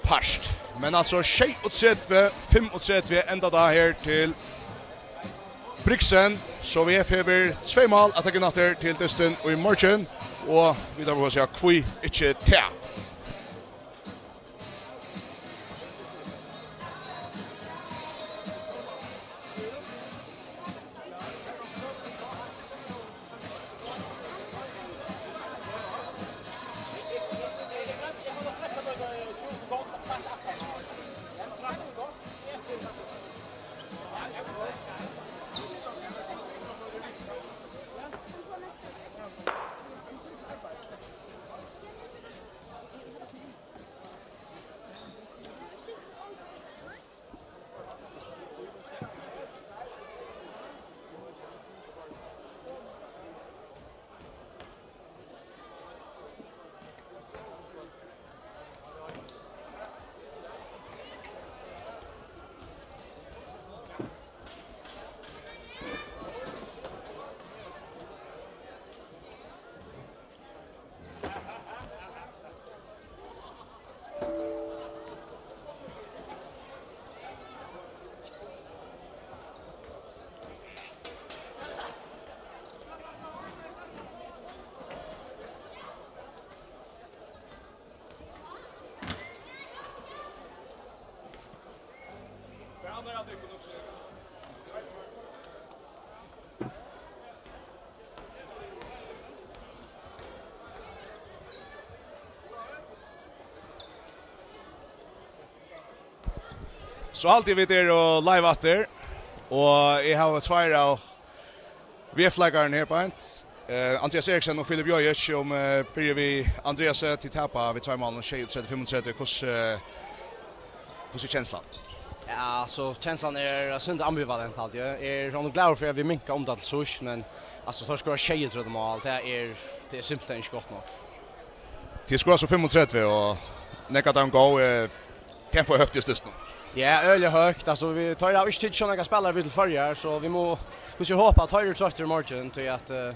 part. Men altso, sjeyogtretivu fimmogtretivu endar tað her til Brixen, so V F hevur tvey mál at taka inn aftur til dystin í morgin, og vit hava at siga, hví ikki tað? So haldi eg, vit eru live aftur, og eg havi tveir av V F-leikararnar her beint. Eh, Andreas Eriksen og Filip Jojic, um, eh, byrja við Andreasi, tit tapa við tveimum málum, sjeyogtretivu fimmogtretivu. Hvussu, eh, hvussu er kenslan? Ja, altso, kenslan er, eh, sindur ambivalent, haldi eg. Eg eri glaður fyri, at vit minka um tað til síðst, men, altso, teir skora sjeyogtretivu mál, tað er, tað er simpelthen ikki gott nokk. Tit skora so fimmogtretivu, og nakað av teimum góð, eh, tempo høgt í stystinum. Ja, øgiliga høgt. Altso, vit, teir hava ikki tikið so nógvar spælarar við til Føroyar, so vit mugu, hvussu er, hopa, at teir eru troyttir í morgin, tí at, eh,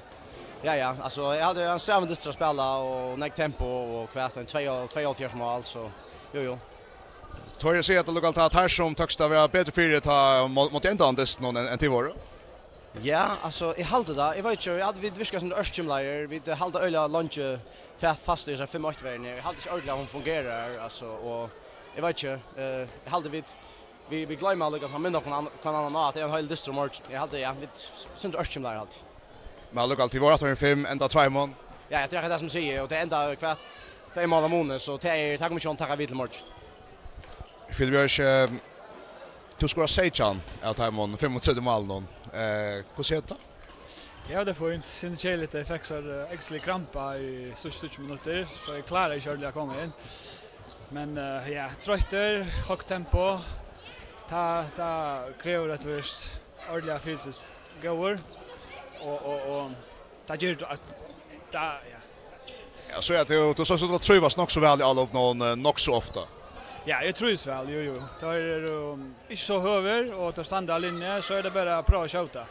ja, ja, altso, eg haldi ein strævin dystur at spæla, og nógv tempo, og hvat, ein tvey, tveyoghálvfjerðs mál, so, jú, jú. Teir siga at tað luktar til at teir sum tókst at vera betri fyri, tá má-, mátti enda á dystinum enn, enn tit vóru. Ja, altso, eg haldi tað. Eg veit ikki, eg haldi, vit virka sum ørkymlaðir. Vit halda øgiliga leingi fa-, fast í hesari fimm eitt verðini. Eg haldi ikki ordiliga, at hon fungerar, altso, og eg veit ikki, eh, eg haldi, vit, vit, vit gloyma líka, at minna okkum ann-, hvønn annan á, at tað er ein heil dystur í morgin. Eg haldi, ja, vit eru sindur ørkymlaðir, haldi eg. Men allíkavæl, tit vóru aftur fyri fimm, enda tveimum. Ja, eg trúgvi, tað er sum eg sigi, og tað enda hvat, tvey mál á muni, so tað er, tað koma vit ikki at taka við til morgin. Filip Jørgensen, tú skorar seytjan av teimum fimmogtretivu málunum. Eh, hvussu er tað? Ja, tað er fínt. Sindur keðiligt, eg fekk so, eh, ekstra krampa í síðstu tíggju minuttir, so eg kláraði ikki ordiliga at koma inn. Men, eh, ja, troyttur, høgt tempo. Tað, tað krevur at tú ert ordiliga fysiskt góður. Og, og, og tað ger at, tað, ja. Ja, so at tú, tú sást út at trívast nokk so væl í álopinum, eh, nokk so ofta. Ja, eg trívist væl, jú, jú. Teir eru, um, ikki so høgir, og teir standa á linju, so er tað bara at prøva at skjóta.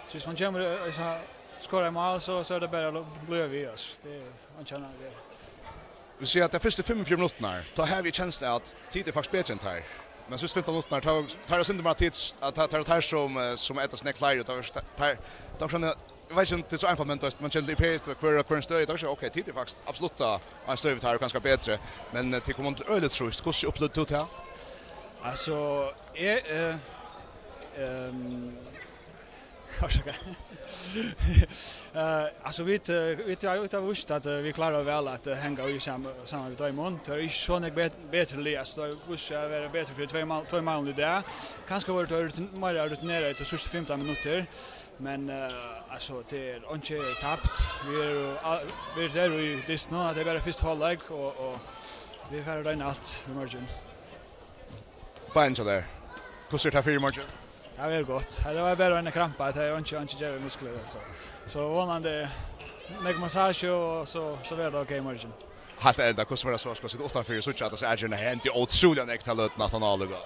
So, viss mann kemur, eh, so skorar eitt mál, so, so er tað bara at lo-, blíva við, altso. Tað er einki annað at gera. Vil siga at tær fyrstu fimmogfjøruti minuttirnar, tá havi eg kenslu av at tit eru faktiskt betri enn teir. Men síðstu fimtan minuttirnar, tá, tá er tað sindur meir at tit, at tá, tá er tað teir sum, eh, sum ella so nógv fleiri, og tá er tað teir, tá er tað, eg veit ikki um tað er so einfalt, men tú veitst, mann kennir tað empirisk, hvør, hvør ein støði, tá er tað, ok, tit eru faktiskt absolutt á ein støði við teir, og kanska betri, men, eh, tit koma undir øgiliga trýst. Hvussu upplivdi tú tað? Altso, eg, eh, ehm, orsaka. Eh, altso, vit, eh, vit, ja, vit hava víst at, eh, vit klára væl at, eh, hanga í sam-, saman við teimum. Tað er ikki so nógv bet-, betri lið, altso, tað er víst at vera betri fyri tvey mál, tvey mál í dag. Kanska vóru teir rutin-, meira rutineraðir til síðstu fimtan minuttir, men, eh, altso, tað er einki tapt. Vit eru, a-, vit eru í dystinum, at tað er bara fyrsti hálvleikur, og, og Vit fara at royna alt í morgin. Beinanna hjá tær. Hvussu er tað fyri í morgin? Tað verður gott. Tað var bara ein krampa, tað er einki, einki gevið muskler, so. So vónandi nógv massasju, og so, so verður tað ok í morgin. Heilt enda, hvussu var tað so, skal sita uttanfyri og síggja, at tað er, at tað hendi ótrúliga nógv ta løtuna aftan á líka?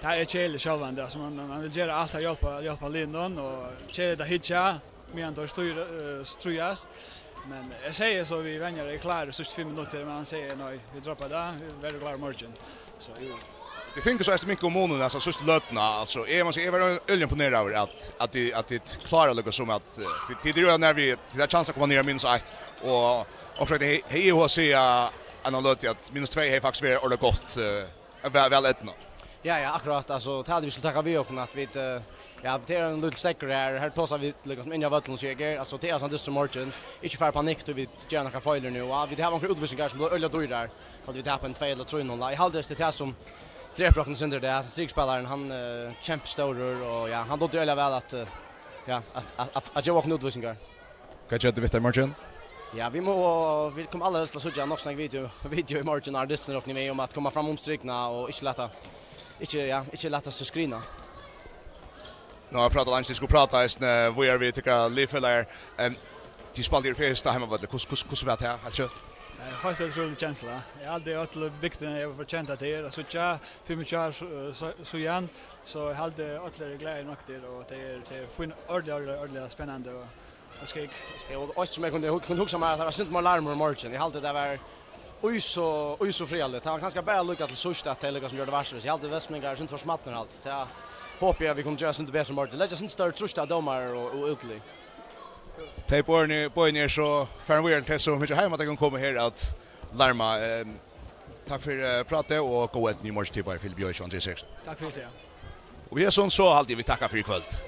Tað er keðiligt sjálvandi, altso, man, man vil gera alt at hjálpa, hjálpa liðnum, og keðiligt at hyggja, meðan teir stríða, eh, stríðast. Men eg sigi so við venjara, eg klári síðstu fimm minuttir, men hann sigur, "Nei, vit droppa tað, vit verða klár í morgin." So, jú. Tit fingu so eisini minkað munin, altso, síðstu løtuna, altso, eg má siga, eg var øgiliga imponeraður at, at tit, at tit klára líka sum at, eh, tit, tit eru nær við, tit hava kjans at koma niður á minus eitt, og, og fyri at he-, he-, eg hevði siga eina løtu at minus tvey hevði faktiskt verið ordiliga gott, eh, væl, væl eydnað. Ja, ja, akkurát, altso, tað er tað vit skulu taka við okkum, at vit, eh, ja, tað er ein lítil steðgur her, her tosa vit líka sum inni á vøllinum, so eg er, altso, tað er altso ein dystur morgin, ikki fara í panikk, tí vit gera nakrar feilir nú, ja, vit hava onkrar útvísingar sum blíva øgiliga dýrar, at vit tapa ein tvey ella trý null, eg haldi, tað er tað sum drepur okkum eitt sindur, tað er, altso, strikspælarin, hann, eh, kempestórur, og ja, hann dugdi øgiliga væl at, eh, ja, at, at, at, at geva okkum útvísingar. Hvat gera tit við tað í morgin? Ja, vit mugu, vit koma allarhelst til at síggja nokk so nógv video, video í morgin, har dystin rokni vit við um at koma fram um strikuna og ikki lata, ikki, ja, ikki lata seg skrína. Nú hava vit prátað leingi, tit skulu prata eisini, eh, víðari við tykkara liðfelagar. Em, tit spældu her fyrst á heimavølli. Hvussu, hvussu, hvussu var tað, heilt skjótt? Eh, heilt ótrúlig kensla. Eg haldi, at øll í bygdini hava fortjent at tað er at síggja, fimmogtjúgu ár, eh, so-, síðan, so eg haldi, at øll eru glaðir og nøgdir, og tað er, tað er fín, ordiliga, ordiliga, ordiliga spennandi, og, og skik. Ja, og eitt sum eg kundi, kundi hugsa mær, at tað var sindur meir larmur í morgin. Eg haldi, tað var ís og, ís og friðarligt. Tað var kanska bara líka til síðst, at tað er líka sum gjørdi vart. Eg haldi, vestmanningar eru sindur for smaddir, alt. Tað hopi eg, at vit kunnu gera sindur betri í morgin. Leggja sindur størri trýst á dómarar og, og útlið. Tey boðini, boðini eru so farin víðari til tey, sum ikki heima, at tey kunnu koma her at larma. Ehm, takk fyri, eh, prátið, og góða eydnu í morgin til bæði Filip Joensen og Andreas Eriksen. Takk fyri tað. Og við hesum so haldi eg, vit takka fyri í kvøld.